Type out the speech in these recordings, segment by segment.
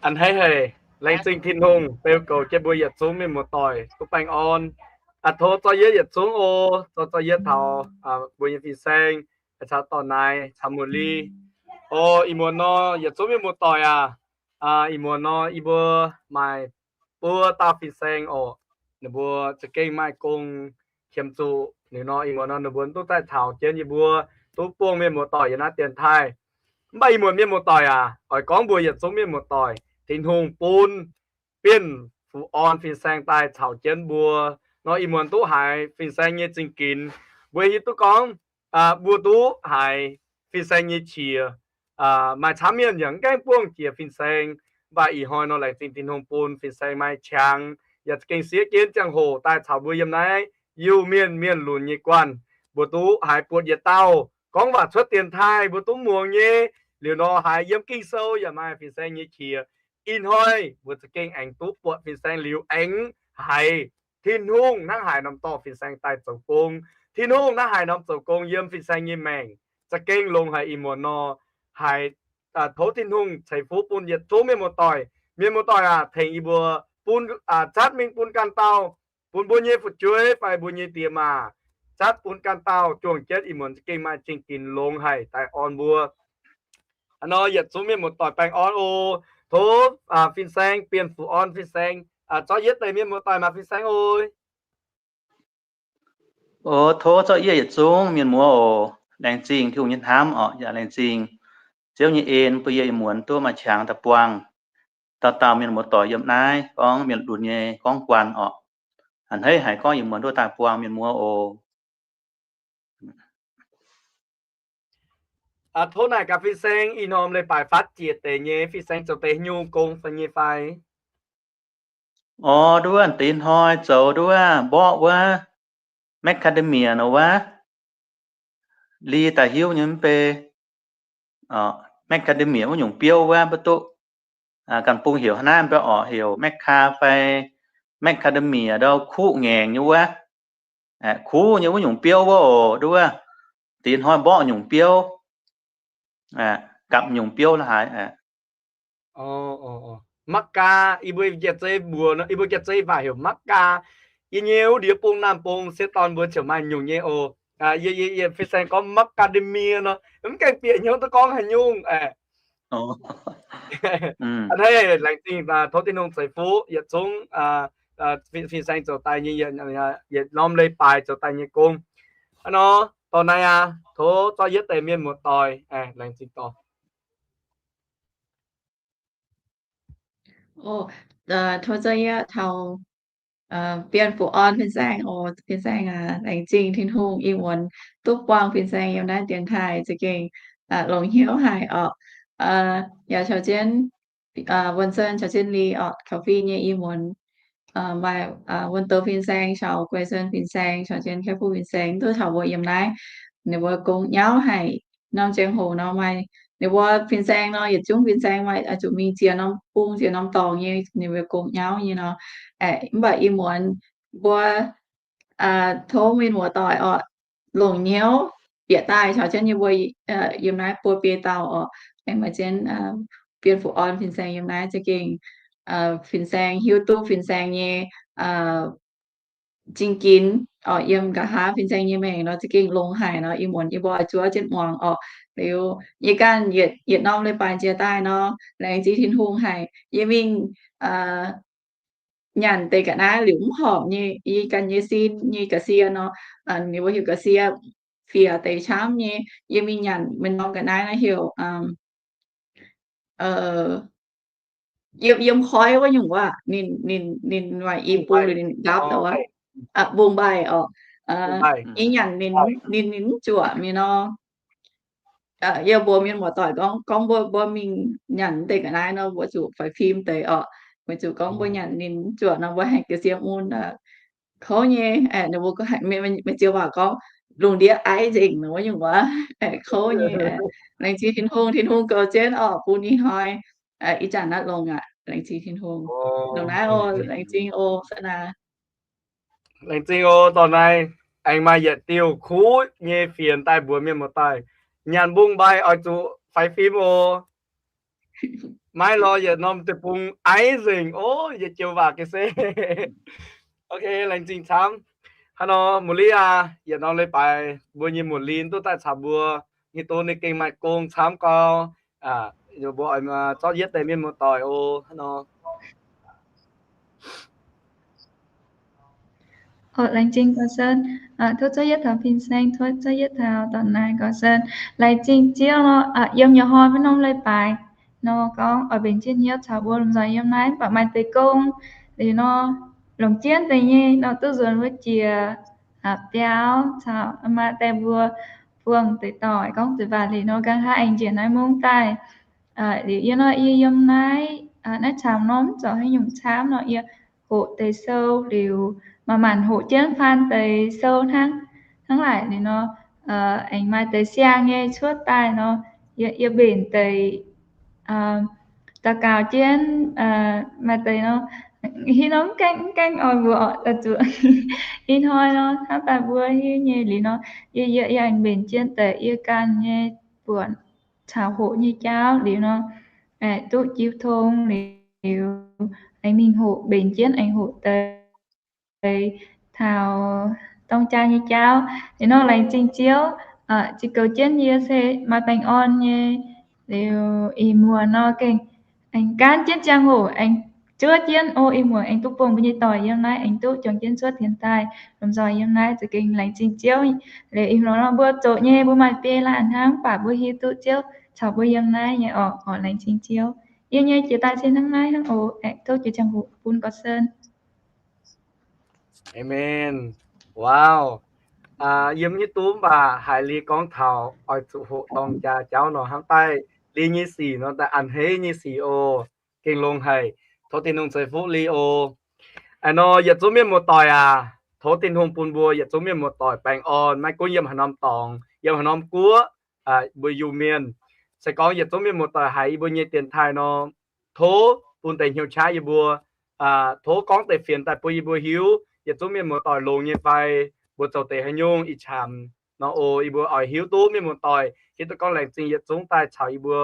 A'hneiv haic, laengz zingh Tin-Hungh beu goux jienv mbuo yietc zungv mienh muoz-doic duqv baengh orn. Aa, tov zorqv yietv yietc zungv oc, zorqv, zorqv yietv taux mbuo nyei fin-saeng, caux dorh naaiv caux muoz-li. O, ih muonz nor yietc zungv mienh muoz-doic aac, ih muonz nor yie mbuo maaih buo dauh fin-saeng oc. Ninh mbuo za'gengh maaih gong qiemx zuqc. Liuz nor ih muonz nor ninh mbuo duqv daaih taux jienv yie mbuo, duqv buangh mienh muoz-doic yiem naaiv dienx taaih. Mv baac ih muonz mienh muoz-doic aac, oix gorngv mbuox yietc zungv mienh muoz-doic, Tin-Hungh bun Bienh Fu Orn fin-saeng daaih caux jienv mbuo nor, ih muonz duqv haiz fin-saeng nyei zingh ginx. Mbuo hiuv duqv gorngv mbuo duqv haiz fin-saeng nyei qiex. Maaih camv mienh yaac mv gaengh buangh jiex fin-saeng, mv baac ih hnoi nor laengz zingh Tin-Hungh bun fin-saeng maaih qangx, yaac za'gengh siev jienv ziangh hoc daaih caux mbuo yiem naaiv Iu-Mienh mienh lunx nyei guanh. Mbuo duqv haiz buatc yietc dauh gorngv waac cuotv dienx taaih mbuo duqv muangx nyei. Liuz nor haiz yiem Ging-Sou yaac maaih fin-saeng nyei qiex. Ih hnoi mbuo za'gengh aengx duqv buatc fin-saeng liuz aengx haiz Tin-Hungh hnangv haaix norm dorh fin-saeng daaih zoux gong. Tin-Hungh hnangv haaix norm zoux gong yiem fin-saeng nyei maengc. Za'gengh longx haic ih muonz nor, haiz tov Tin-Hungh ceix fuqv bun yietc zungv mienh muoz-doic. Mienh muoz-doic aac, tengx yie mbuo bun, zatv mingh bun ganh dauh, bun mbuo nyei fu'jueiv fai mbuo nyei diex maac, zatv bun ganh dauh juangc jienv ih muonz za'gengh maaih zingh ginx longx haic daaih orn mbuo. Aa, nor yietc zungv mienh muoz-doic baengh orn oc. Tov fin-saeng, Bienh Fu Orn fin-saeng, zorqv yietv deix mienh muoz-doic maaih fin-saeng oc. O, tov zorqv yietv yietc zungv mienh muoz oc. Laengz zingh Tin-Hungh nyei hnamv oc, yaac laengz zingh Ziouv nyei en bun yie ih muonz duqv maaih qangx daaih buangh dauh dauh mienh muoz-doic yiem naaiv gorngv mienh lunx nyei gorngv guanh oc. A'hneiv haiz gorngv ih muonz duqv daaih buangh mienh muoz oc. Tov naaic gaax fin-saeng, ih norm leiz-baaix fatv jiex deix nyei, fin-saeng zoux deix nyungc gong fai nyei fai? O, nduov, deix hnoi zoux nduov mborqv wuov macadamia nor wuov, li daaih hiuv nyei mv bei. Macadamia wuov nyungc biouv wuov mbuo duqv, ganh bung heuc hnangv naaiv mbuo oc, heuc maca fai macadamia ndau kuqv ngaengc nyei wuov. Kuv nyei wuov nyungc biouv wuov oc, nduov, deix hnoi mborqv nyungc biouv, gapv nyungc biouv la'haaix. Maqv gaa, yie mbuo jiex zeiv mbuox, yie mbuo jiex zeiv waac heuc maqv gaa. Yie nyei wuov ndiev bung naamh bung sieqv dorn mbuo ziouc maaih nyungc nyei oc. Yie, yie, yie fin-saeng gorngv macadamia nor, mv gaengh bieqc hnyouv duqv gorngv haaix nyungc. A'hneiv laengz zingh, tov Tin-Hungh ceix fuqv yietc zungv fin-saeng zoux daaih nyei, yietc norm leiz-baaix zoux daaih nyei gong. Aa, nor dorh naaiv aqv, tov zorqv yietv deix mienh muoz-doic. Laengz zingh dorh. O, tov zorqv yietv taux Bienh Fu Orn fin-saeng oc. Fin-saeng aac, laengz zingh Tin-Hungh ih muonz duqv buangh fin-saeng yiem naaiv dienx taaih za'gengh longx hnyouv haic oc. Yaac caux jienv Wuonh Sen caux jienv Li oc, caux fih nyei ih muonz maaih Wuonh Douz fin-saeng caux Guei Sen fin-saeng caux jienv Kaiv Fuqv fin-saeng duqv taux mbuo yiem naaiv. Ninh mbuo gong nyauv haic. Norm ziangh hoc nor maaih ninh mbuo fin-saeng nor, yietc zungv fin-saeng maaih zuqc mingh ziex norm bung ziex norm dorngx nyei, ninh mbuo gong nyauv nyei nor. Mv baac ih muonz mbuo tov mienh muoz-doic oc, longc hnyouv bieqc daaih caux jienv yie mbuo yiem naaiv buo biei dauh oc. Aengx maaih jienv Bienh Fu Orn fin-saeng yiem naaiv za'gengh fin-saeng hiuv duqv fin-saeng nyei zingh ginx oc. Yiem nqa'haav fin-saeng nyei maengc nor za'gengh longx haic nor, ih muonz yie mbuo oix zuov jienv muangx oc. Liuz yie ganh yietc norm leiz-baaix jiex daaih nor, laengz zingh Tin-Hungh haic. Yie mingh nyanc deix ga'naaiv liuz mv horpc nyei, yie ganh nyei sin nyei ga'sie nor, ninh mbuo heuc ga'sie, fiex deix camv nyei. Yie mingh nyanc maiv norm ga'naaiv naaiv heuc yiem, yiem koiv wuov nyungc waac, ninh, ninh, ninh maaih i bung liuz ninh nqaapv daaih wuov, bung mbaih oc. Yie nyanc ninh, ninh, ninh mv zuoqc mingh nor. Yie mbuox mienh muoz-doic gorngv, gorngv mbuo, mbuo mingh nyanc deix ga'naaiv nor, mbuo zuqc faix fim deix oc. Weic zuqc gorngv mbuo nyanc ninh mv zuoqc nor, mbuo haih ga'sie mun kouv nyei. Ninh mbuo maaih ziex waac gorngv, lungh ndiev aiv nzengc nor wuov nyungc waac, kouv nyei. Laengz zingh Tin-Hungh, Tin-Hungh goux jienv oc, bun ih hnoi ih zanc naaiv longx aqv. Laengz zingh Tin-Hungh. Longx naaiv oc, laengz zingh oc, Sa Naa. Laengz zingh oc. Dorh naaiv aengx maaih yietc diuh kuv nyei fienx daaih mbuox mienh muoz-doic, nyanc mbong mbaih oix zuqc faix fim oc. Maiv lorz yietc norm deic-bung aiv nzengc. Ov, yietc joux waac ga'sie. Ok, laengz zingh camv. Hnangv nor, muoz-lin aac, yietc norm leiz-baaix mbuo nyei muoz-lin duqv daaih caux mbuo hiuv duqv ninh gengh maaih gong camv gau. Mbuo oix zorqv yietv deix mienh muoz-doic oc. Hnangv nor. Laengz zingh gauh sen. Tov cuotv yietv taux fin-saeng, tov cuotv yietv taux dorc naaiv gauh sen. Laengz zingh Ziouv nor, yiem nyei hnoi maiv norm leiz-baaix nor gorngv oix mbenc jienv hnyouv caux mbuo lomh nzoih yiem naaiv, mv baac maaih deix gong liuz nor, longc jienv deix nyei nor duqv nzuonx wuov jiex biauv caux maa deix mbuo buangh deix doic gorngv deix waac liuz nor, nqa'haav aengx njiec naaiv mungv daaih. Liuz yie nor, yie yiem naaiv, naaiv camv nor mv zoux haaix nyungc camv nor, yie hoqc deix sou liuz, manc-manc hoqc jienv faan deix sou hnangv, hnangv laaic liuz nor, aengx maaih deix siang nyei cuotv daaih nor, yie mbenc deix daux gaux jienv, maaih deix nor, hiuv nor mv gaengh, mv gaengh oix mbuox oc, zuqc ih hnoi nor hnamv daaih mbuo hiuv nyei liuz nor, yie, yie, yie aengx mbenc jienv deix yie ganh nyei buonc caux hoqc nyei jauv liuz nor, duqv jiu tong liuz, aengx mingh hoqc, mbenc jienv aengx hoqc deix taux dorng jaa nyei jauv. Liuz nor laengz zingh Ziouv, ziux goux jienv yie se maaih baengh orn nyei. Liuz ih muonz nor gengh aengx gaanv jienv ziangh hoc aengx zuov jienv o, ih muonz aengx duqv bungx mbuo nyei doic yiem naaiv, aengx duqv juangc jienv cuotv dienx daaih lomh nzoih yiem naaiv, za'gengh laengz zingh Ziouv. Liuz ih muonz nor mbuo zoqc nyei, mbuo maaih biei laanh hnangv, mv baac mbuo hiuv duqv Ziouv caux mbuo yiem naaiv nyei orqc. Orqc, laengz zingh Ziouv. Yie nyei jiex daaih se hnangv naaiv hnangv oc. Aengx tov jiex ziangh hoc bun gauh sen. Aamen. Wow. Yie mv hiuv duqv mv baac haiz Li gorngv taux oix zuqc hoqc dorng jaa jauv nor hnamv daaih Li nyei sic nor daaih a'hneiv nyei sic oc. Gengh longx haic. Tov Tin-Hungh ceix fuqv Li oc. Aa nor, yietc zungv mienh muoz-doic aac, tov Tin-Hungh bun mbuo yietc zungv mienh muoz-doic baengh orn, maiv gunv yiem haaix norm dorngx, yiem haaix norm guoqv, mbuo Iu-Mienh. Se gorngv yietc zungv mienh muoz-doic haiz yie mbuo nyei dienx taaih nor, tov bun deix hnyouv qaqv yie mbuo, tov gorngv deix fienx daaih bun yie mbuo hiuv, yietc zungv mienh muoz-doic longx nyei fai mbuo zoux deix haaix nyungc ih camv nor oc. Yie mbuo oix hiuv duqv mienh muoz-doic hiuv duqv gorngv laengz zingh yietc zungv daaih caux yie mbuo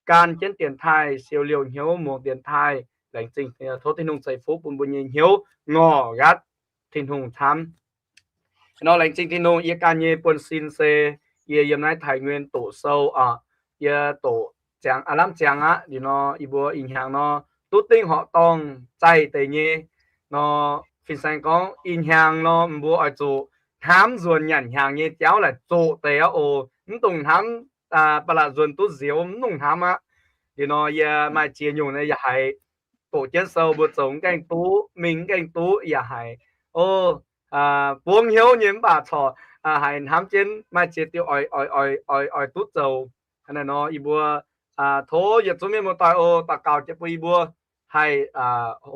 gan jienv dienx taaih, siou liouh hnyouv muangx dienx taaih. Laengz zingh, tov Tin-Hungh ceix fuqv bun mbuo nyei hnyouv ngorc nqatv Tin-Hungh camv. Nor laengz zingh Tin-Hungh, yie ganh nyei buonv-sin se yie yiem naaiv Taiv Nguyen doqc sou oc. Yie doqc ziangx aav lamh ziangx aqv. Liuz nor yie mbuo ih hnyangx nor duqv dingh horqc dorngh zaih deix nyei nor, fin-saeng gorngv ih hnyangx nor mbuo oix zuqc hnamv nzuonx nyanc hnyangx nyei jauv laaic zoqc deix aqv oc. Mv dungx hnamv ba'laqc nzuonx duqv nzioux, mv dungx hnamv aqv. Liuz nor yie maaih ziex nyungc nyei yaac haiz doqc jienv sou mbuo zoux mv gaengh duqv, mingh mv gaengh duqv yaac haiz, o, buangv hnyouv nyei mv baac corc haiz hnamv jienv maaih ziex diuh oix, oix, oix, oix duqv zoux. Hnangv naaiv nor yie mbuo tov yietc zungv mienh muoz-doic oc, daux gaux jienv bun yie mbuo haih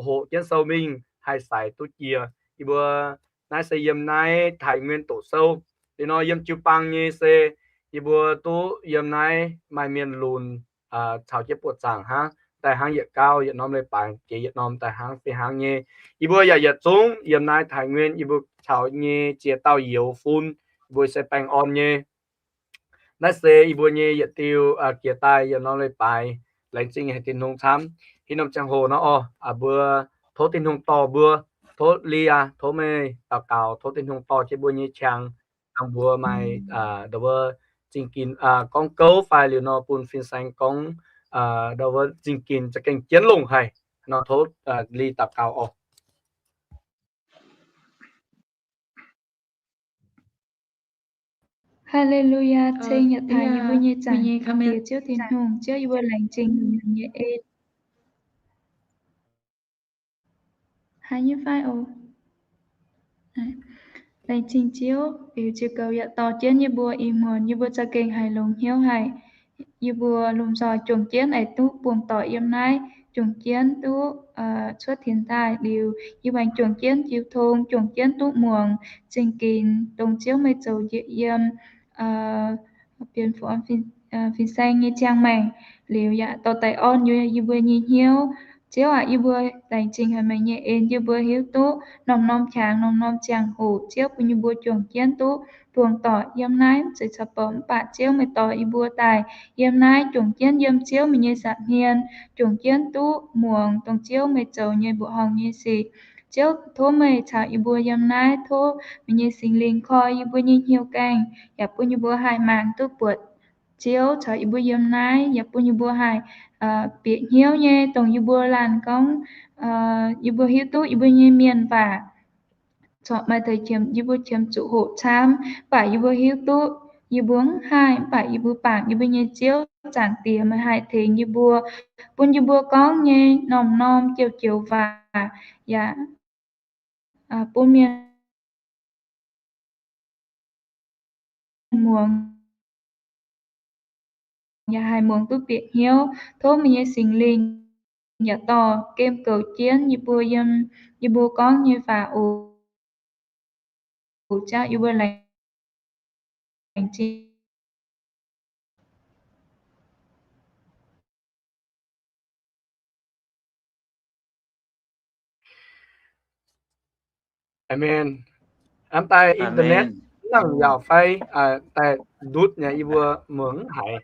hoqc jienv sou mingh haih saic duqv jiex. Yie mbuo naaiv se yiem naaiv Taiv Nguyen doqc sou. Liuz nor yiem jiu-baang nyei se yie mbuo duqv yiem naaiv maaih mienh lunx caux jienv buoqc zaangc hnangv, daaih hnangv yietc gauh yietc norm leiz-baaix jiex yietc norm daaih hnangv fih hnangv nyei. Yie mbuo yaac yietc zungv yiem naaiv Taiv Nguyen yie mbuo caux nyei ziex dauh youz fun, yie mbuo se baengh orn nyei. Naaiv se yie mbuo nyei yietc diuh jiex daaih yietc norm leiz-baaix. Laengz zingh haic Tin-Hungh camv. Haaix norm ziangh hoc nor oc, mbuo tov Tin-Hungh dorh mbuo, tov Li aac, tov meih daux gaux tov Tin-Hungh dorh jienv mbuo nyei qangx, dangh mbuo maaih ndau wuov zingh ginx gorngv gouv fai liuz nor bun fin-saeng gorngv ndau wuov zingh ginx za'gengh jienv longc haic. Nor tov Li daux gaux oc. Haleluyaa! Ceng yietc taaix yie mbuo nyei Zaangc Diex Ziouv Tin-Hungh, Ziouv yie mbuo laengz zingh meih nyei en. Haiz nyei fai oc? Laengz zingh Ziouv, liuz ziouc goux yaac dorh jienv yie mbuo ih muonz yie mbuo za'gengh haiz longx hnyouv haic. Yie mbuo lomh nzoih juangc jienv aengx duqv buangh doic yiem naaiv, juangc jienv duqv cuotv dienx daaih liuz, yie mbuo aengx juangc jienv jiu tong, juangc jienv duqv muangx zingh ginx dongh Ziouv meih zoux njiec yiem bienh fun fin-saeng nyei ziangh maengc, liuz yaac dorh daaih orn yie mbuo nyei hnyouv, Ziouv aac, yie mbuo laengz zingh haic meih nyei en, yie mbuo hiuv duqv norm-norm qangx, norm-norm ziangh hoc Ziouv bun yie mbuo juangc jienv duqv buangh doic yiem naaiv, mv zeiz caux bouc, mv baac Ziouv meih dorh yie mbuo daaih yiem naaiv, juangc jienv yiem Ziouv meih nyei nza'hmien, juangc jienv duqv muangx dongh Ziouv meih zoux nyei mbuoqc horngh nyei sic. Ziouv, tov meih caux yie mbuo yiem naaiv, tov meih nyei Singx Lingh koi yie mbuo nyei hnyouv gaengh, yaac bun yie mbuo haih mangc duqv buatc Ziouv caux yie mbuo yiem naaiv, yaac bun yie mbuo haih bieqc hnyouv nyei dongh yie mbuo laanh gorngv, yie mbuo hiuv duqv yie mbuo nyei mienh waac corc maaih deix yie mbuo qiemx zuqc hoqc camv, mv baac yie mbuo hiuv duqv yie mbuo mv haih, mv baac yie mbuo bangc yie mbuo nyei Ziouv Zaangc Diex meih haih tengx yie mbuo, bun yie mbuo gorngv nyei norm-norm joux-joux waac yaac bun mienh muangx, yaac haih muangx duqv bieqc hnyouv. Tov meih nyei Singx Lingh yaac dorh gemh goux jienv yie mbuo yiem yie mbuo gorngv nyei waac oc. Ziouv, yie mbuo laengz zingh. Aamen. Hnamv daaih internet nangc yaac fai daaih ndutv nyei, yie mbuo muangx haiz.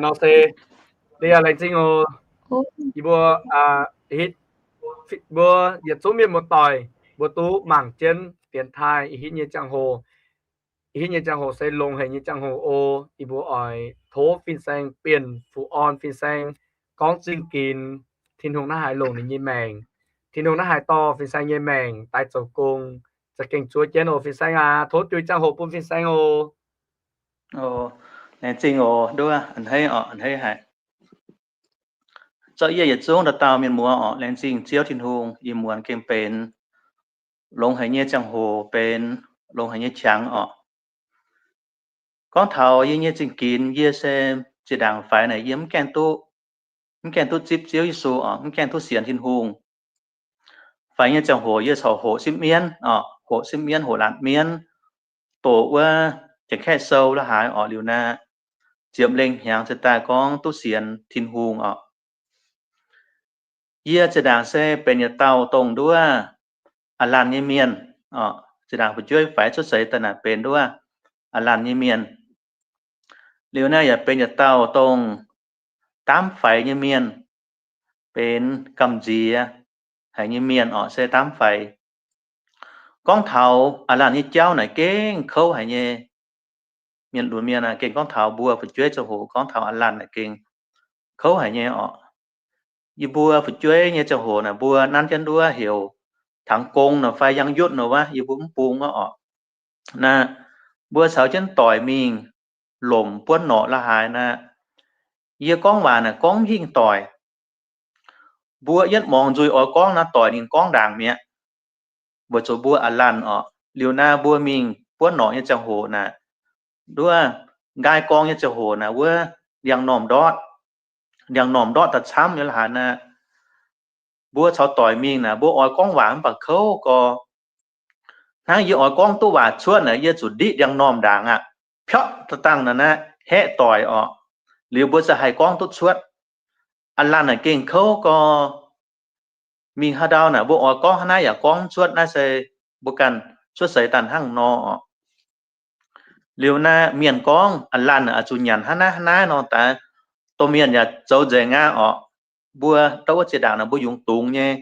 Nor se, laengz zingh oc. Yie mbuo, mbuo yietc zungv mienh muoz-doic mbuo duqv mangc jienv dienx taaih ih hitv nyei ziangh hoc. Ih hitv nyei ziangh hoc se longx haic nyei ziangh hoc oc. Yie mbuo oix tov fin-saeng bienh fu-orn fin-saeng gorngv zingh ginx Tin-Hungh naaiv haih longc ninh nyei maengc. Tin-Hungh naaiv haih dorh fin-saeng nyei maengc daaih zoux gong, za'gengh zuov jienv oc. Fin-saeng aac, tov juix ziangh hoc bun fin-saeng oc. Laengz zingh oc, nduov a'hneiv oc, a'hneiv haic. Zorqv yie yietc zungv dauh dauh mienh muoz oc, laengz zingh Ziouv Tin-Hungh, ih muonz gengh benx longx haic nyei ziangh hoc, benx longx haic nyei qangx oc. Gorngv taux yie nyei zingh ginx, yie se zinh ndaangc faix naaic yie mv gaengh duqv, mv gaengh duqv zipv Ziouv Yesu oc, mv gaengh duqv sienx Tin-Hungh. Faix nyei ziangh hoc yie corc hoqc sipv mienv oc, hoqc sipv mienv, hoqc laatc mienv, doqc wuov Janx-Kaeqv sou la'haaix oc. Liuz naaiv ziepc lengh hnyangx se daaih gorngv duqv sienx Tin-Hungh oc. Yie zinh ndaangc se benx yietc dauh dongh nduov a'laanh nyei mienh oc. Zinh ndaangc fu'jueiv faix cuotv seix daaih naaic benx nduov a'laanh nyei mienh. Liuz naaiv yaac benx yietc dauh dongh daamv faix nyei mienh, benx gamh nziex haic nyei mienh oc, se daamv faix. Gorngv taux a'laanh nyei jauv naaic gengh kouv haic nyei. Mienh lunx mienh aah, gengh gorngv taux mbuo fu'jueiv ziangh hoc, gorngv taux a'laanh naaic gengh kouv haic nyei oc. Yie mbuo fu'jueiv nyei ziangh hoc naaic mbuo nanv jienv nduov heuc tangx gong nor fai yangh yutv nor wuov, yie mbuo mv bung wuov oc. Naaiv mbuo caux jienv doic mingh lomc buonv norqc la'haaix naaiv, yie gorngv waac naaic gorngv mv hingh doic. Mbuo yietv muangx nzuih oix gorngv naaiv doic ninh gorngv ndaangc mi'aqv. Weic zuqc mbuo a'laanh oc. Liuz naaiv mbuo mingh buonv norqc nyei ziangh hoc naaic, nduov nqaai gorngv nyei ziangh hoc naaic wuov ndiangx-normh ndortv, ndiangx-normh ndortv da'camv nyei la'haaix naaiv, mbuo caux doic mingh naaic mbuo oix gorngv waac mv baac kouv gorx. Hnangv yie oix gorngv duqv waac cuotv naaic yie zuqc ndiqv ndiangx-normh ndaangc aqv. Piotv da'dangh naaiv naaiv haeqv doic orqc. Liuz mbuo za'haih gorngv duqv cuotv. A'lanh naaic gengh kouv gorx. Mingh haaix ndau naaic mbuo oix gorngv hnangv naaiv yaac gorngv mv cuotv. Naaiv se mbuo ganh cuotv seix daaih hnangv nor orqc. Liuz naaiv mienh gorngv a'lanh naaic oix zuqc nyanc hnangv naaiv hnangv naaiv nor daaih, domh mienh yaac zoux nzengc aqv orqc. Mbuo ndau wuov ziex ndaangc naaic mbuo yungz dungz nyei,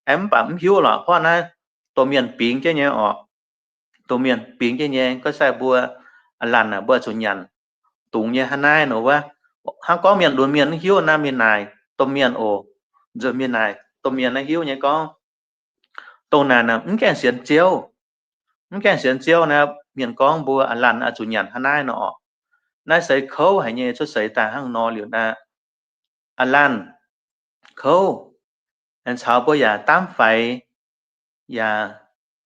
aengx mv baac mv hiuv lorqc. Hnangv naaiv domh mienh bingx jienv nyei orqc. Domh mienh bingx jienv nyei gorngv sai mbuo a'lanh naaic mbuo oix zuqc nyanc dungz nyei hnangv naaiv nor wuov. Hnangv gorngv mienh lunx mienh mv hiuv naaiv mingh naaic domh mienh oc. Nzuonx mingh naaic domh mienh naaiv hiuv nyei gorngv, dongh naaic mv gaengh sienx Ziouv, mv gaengh sienx Ziouv naaiv mienh gorngv mbuo a'lanh oix zuqc nyanc hnangv naaiv nor orqc. Naaiv se kouv haic nyei cuotv seix daaih hnangv nor liuz naaiv, a'lanh kouv, aengx caux mbuo yaac daamv faix, yaac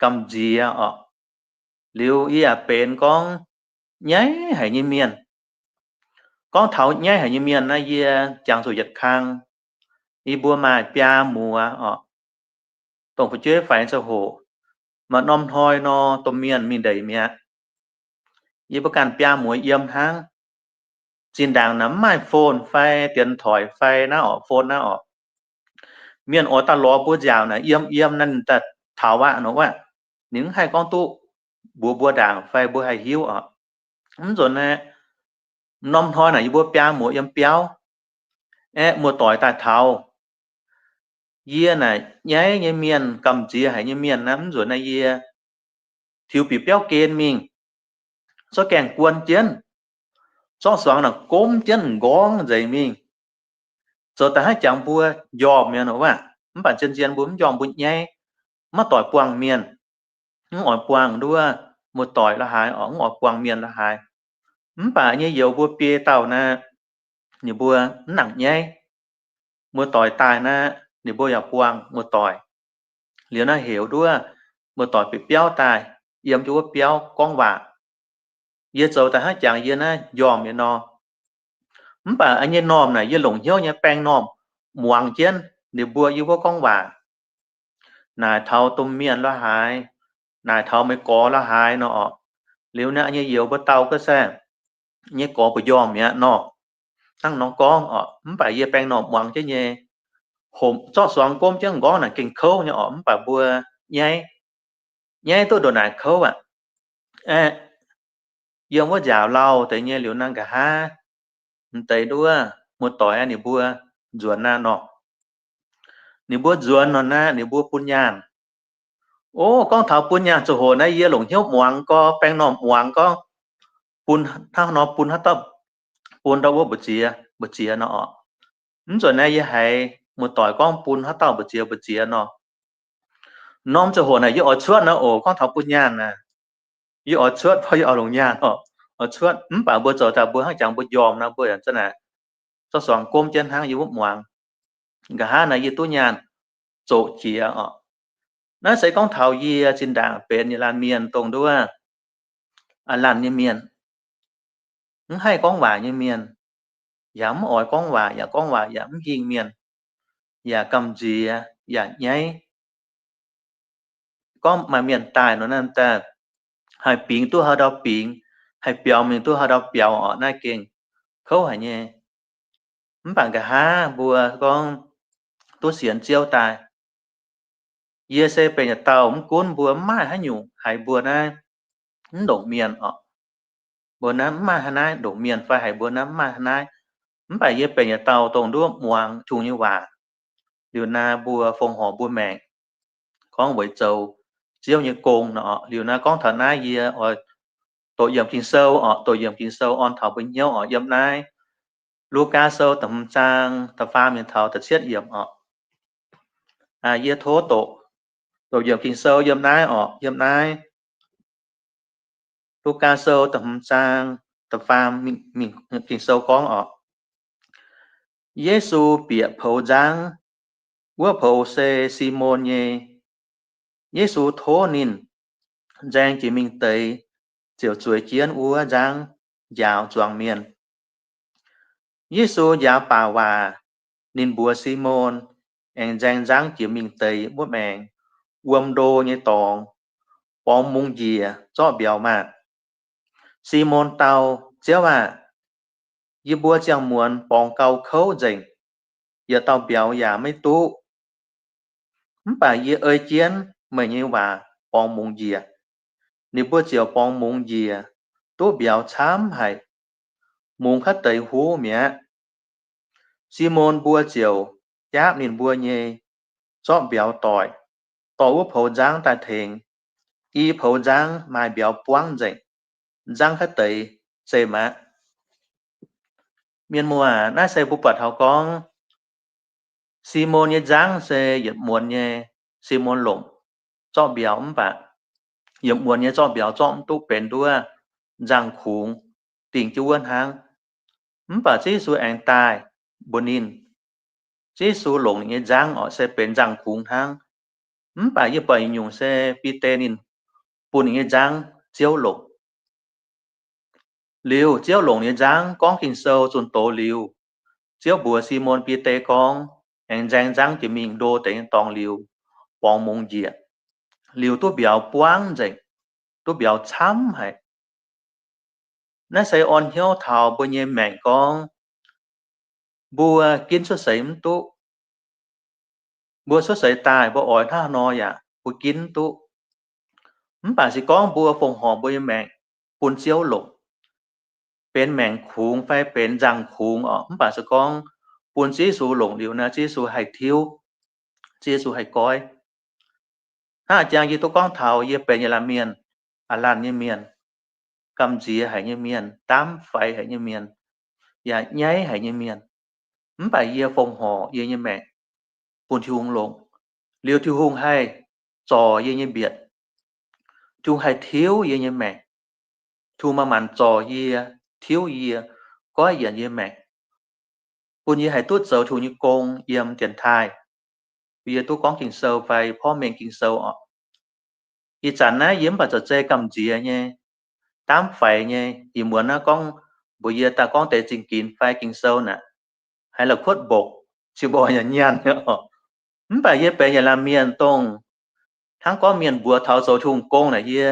gamh nziex orqc. Liuz yie yaac benx gorngv nyaiv haic nyei mienh. Gorngv taux nyaiv haic nyei mienh naaiv yie jangx zuqc yietc kang. Yie mbuo maaih biaa muoz orqc. Dongh fu'jueiv faix ziangh hoc, maaih norm hnoi nor domh mienh mingh ndeic mi'aqv. Yie mbuo ganh biaa muoz yiem hnangv. Zinh ndaangc naaic mv maaih phone fai dienx toic fai naaiv orqc, phone naaiv orqc. Mienh oix daaih lorz mbuo nziaauc naaic, yiem yiem naaiv ninh daaih taux aqv nor wuov. Ninh mv haih gorngv duqv mbuox mbuo ndaangc fai mbuo haih hiuv oc. Mv nzunc naaiv, norm hnoi naaic yie mbuo biaa muoz yiem biauv, aeqv, muoz-doic daaih taux. Yie naaic nyaiv nyei mienh, gamh nziex haic nyei mienh naaiv, mv nzunc naaiv yie tiux bieqc biauv gen mingh, zorqv gaengh guon jienv, zorqv suangx naaic gomv jienv m'nqorngv nzengc mingh. Zoux daaih hnangv jangx mbuo njormh mienh oc. Mv baac zien-zien mbuo mv njormh, mbuo nyaiv, maiv doic buangh mienh, mv oix buangh nduov muoz-doic la'haaix oc, mv oix buangh mienh la'haaix. Mv baac nyei youz mbuo biei dauh naaiv, ninh mbuo mv nangc nyaiv. Muoz-doic daaih naaiv, ninh mbuo yaac buangh muoz-doic. Liuz naaiv heuc nduov muoz-doic bieqc biauv daaih, yiem jienv wuov biauv gorngv waac. Yie zoux daaih hnangv jangx yie naaiv njormh nyei nor. Mv baac nyei normh naaic yie longc hnyouv nyei baeng normh muangx jienv ninh mbuo yiem wuov gorngv waac. Naaic taux domh mienh la'haaix, naaic taux meih gorx la'haaix nor oc. Liuz naaiv nyei youz mbuo dau ga'saeqv, nyei gorx mbu'ndongx njormh mi'aqv nor. Hnangv nor gorngv oc, mv baac yie baeng normh muangx jienv nyei, homc zorqv suangx gomv jienv m'nqorngv naaic gengh kouv nyei oc, mv baac mbuo nyaiv, nyaiv duqv ndongc naaic kouv aqv. Aeqv, yiem wuov nziaauc lauh deix nyei liuz naaiv nqa'haav, m'deix nduov muoz-doic ninh mbuo nzuonx naaiv nor. Ninh mbuo nzuonx nor naaiv, ninh mbuo bun nyaanh. O, gorngv taux bun nyaanh ziangh hoc naaiv yie longc hnyouv muangx gorngv, baeng normh muangx gorngv, bun hnangv nor bun haaix dauh, bun ndau wuov mbu'ziex mbu'ziex nor oc. Mv nzunc naaiv yie haiz muoz-doic gorngv bun haaix dauh mbu'ziex mbu'ziex nor. Norm ziangh hoc naaic yie oix cuotv naaiv oc, gorngv taux bun nyaanh naaic, yie oix cuotv, yie oix longc nyaanh oc, oix cuotv. Mv baac mbuo zoux daaih mbuo hnangv jangx mbuo njormh nor, mbuo za'naaic zorqv suangx gomv jienv hnangv yie wuov muangx. Nqa'haav naaiv yie duqv nyaanh zoqc jiex oc. Naaiv se gorngv taux yie zinh ndaangc benx yietc laanh mienh dongh nduov aa laanh nyei mienh, mv haih gorngv waac nyei mienh, yaac mv oix gorngv waac, yaac gorngv waac yaac mv hingh mienh, yaac gamh nziex, yaac nyaiv. Gorngv maaih mienh daaih nor naaiv daaih, haih bingx duqv haaix ndau bingx, haih biaux mingh duqv haaix ndau biaux oc, naaiv gengh kouv haic nyei. Mv baac nqa'haav mbuo gorngv duqv sienx Ziouv daaih. Yie se benx yietc dauh mv gunv mbuo mv maaih haaix nyungc haiz mbuo naaiv mv ndongc mienh oc, mbuo naaiv mv maaih haaix naaiv ndongc mienh fai haiz mbuo naaiv mv maaih haaix naaiv, mv baac yie benx yietc dauh dongh nduov muangx Tin-Hungh nyei waac, liuz naaiv mbuo fongc horc mbuo maengc gorngv weic zoux Ziouv nyei gong nor. Liuz naaiv gorngv taux naaiv yie oix doqc yiemc Ging-Sou oc, doqc yiemc Ging-Sou orn taux mbuo hnyouv oc. Yiem naaiv Lugaa Sou da'hmz zaang da'faam yiemc taux da'cietv yiemc oc. Yie tov doqc, doqc yiemc Ging-Sou yiem naaiv oc, yiem naaiv Lugaa Sou da'hmz zaang da'faam mingh, Ging-Sou gorngv oc, Yesu bieqc poux nzangv. Wuov poux se Simon nyei. Yesu tov ninh nzaeng jiex mingh deix, ziouc zueiz jienv wuov nzangv njaaux zuangx mienh. Yesu njaaux baac waac, ninh mbuox Simon aengx nzaeng nzangv jiex mingh deix wuov maengx, wuom ndo nyei dorngx, borngz mungz njiec zorqv mbiauz maah! Simon dau, Ziouv aah! Yie mbuo ziangh muonz borngz gau kouv nzengc, yietc dauh mbiauz yaac maiv duqv. Mv baac yie ei jienv meih nyei waac borngz mungz njiec. Ninh mbuo ziouc borngz mungz njiec, duqv mbiauz camv haic, mungz kaav deix huv mi'aqv. Simon mbuo ziouc jaapv ninh mbuo nyei zorqv mbiauz doic, dorh wuov poux nzangv daaih tengx. I poux nzangv maaih mbiauz buangv nzengc, nzangv kaav deix zeqc aqv. Mienh muoz, naaiv se mbuo buatc taux gorngv Simon nyei nzangv se yietc muonz nyei, Simon longc zorqv mbiauz mv baac yietc muonz nyei zorqv mbiauz zorqv mv duqv, benx nduov nzangv-kungx dingh jienv wuov hnangv. Mv baac Ziouv Yesu aengx daaih mbuox ninh, Ziouv Yesu longc ninh nyei nzangv oc se benx nzangv-kungx hnangv. Mv baac yie buatc yietc nyungc se Bide ninh bun ninh nyei nzangv Ziouv longc. Liuz Ziouv longc ninh nyei nzangv gorngv Ging-Sou zunh doz liuz, Ziouv mbuox Simon Bide gorngv, aengx nzaeng nzangv jiex mingh ndo deix nyei dorngx liuz, borngz mungz njiec, liuz duqv mbiauz buangv nzengc, duqv mbiauz camv haic. Naaiv se orn hnyouv taux mbuo nyei maengc gorngv, mbuo ginv cuotv seix mv duqv, Mbuo cuotv seix daaih mbuo oix hnangv haaix nor yaac mbuo ginv duqv. Mv baac se gorngv mbuo fongc horc mbuo nyei maengc bun Ziouv longc, benx maengc kungx fai benx nzangc kungx oc, mv baac se gorngv bun Ziouv Yesu longc liuz naaiv, Ziouv Yesu haih tiuv, Ziouv Yesu haih goiv. Hnangv jang yie duqv gorngv taux yie benx yietc laanh mienh, a'laanh nyei mienh, gamh nziex haic nyei mienh, daamv faix haic nyei mienh, yaac nyaiv haic nyei mienh. Mv baac yie fongc horc yie nyei maengc bun Tin-Hungh longc, liuz Tin-Hungh haih zorc yie nyei mbietc. Tin-Hungh haih tiuv yie nyei maengc. Tin-Hungh manc-manc zorc yie, tiuv yie, goiv yienc yie maengc, bun yie haih duqv zoux Tin-Hungh nyei gong yiem dienx taaih. Yie duqv gorngv Ging-Sou fai porv mengh Ging-Sou oc. Ih zanc naaiv yie mv baac zoux zei gamh nziex nyei, daamv faix nyei. Ih muonz naaiv gorngv mbuox yie daaih gorngv deix zingh ginx fai Ging-Sou naaic, haiz la'kuotv mbokc, ziouc mborqv yaac nyaanh oc. Mv baac yie benx yietc laanh mienh dongh hnangv gorngv mienh mbuox taux zoux Tin-Hungh gong naaic, yie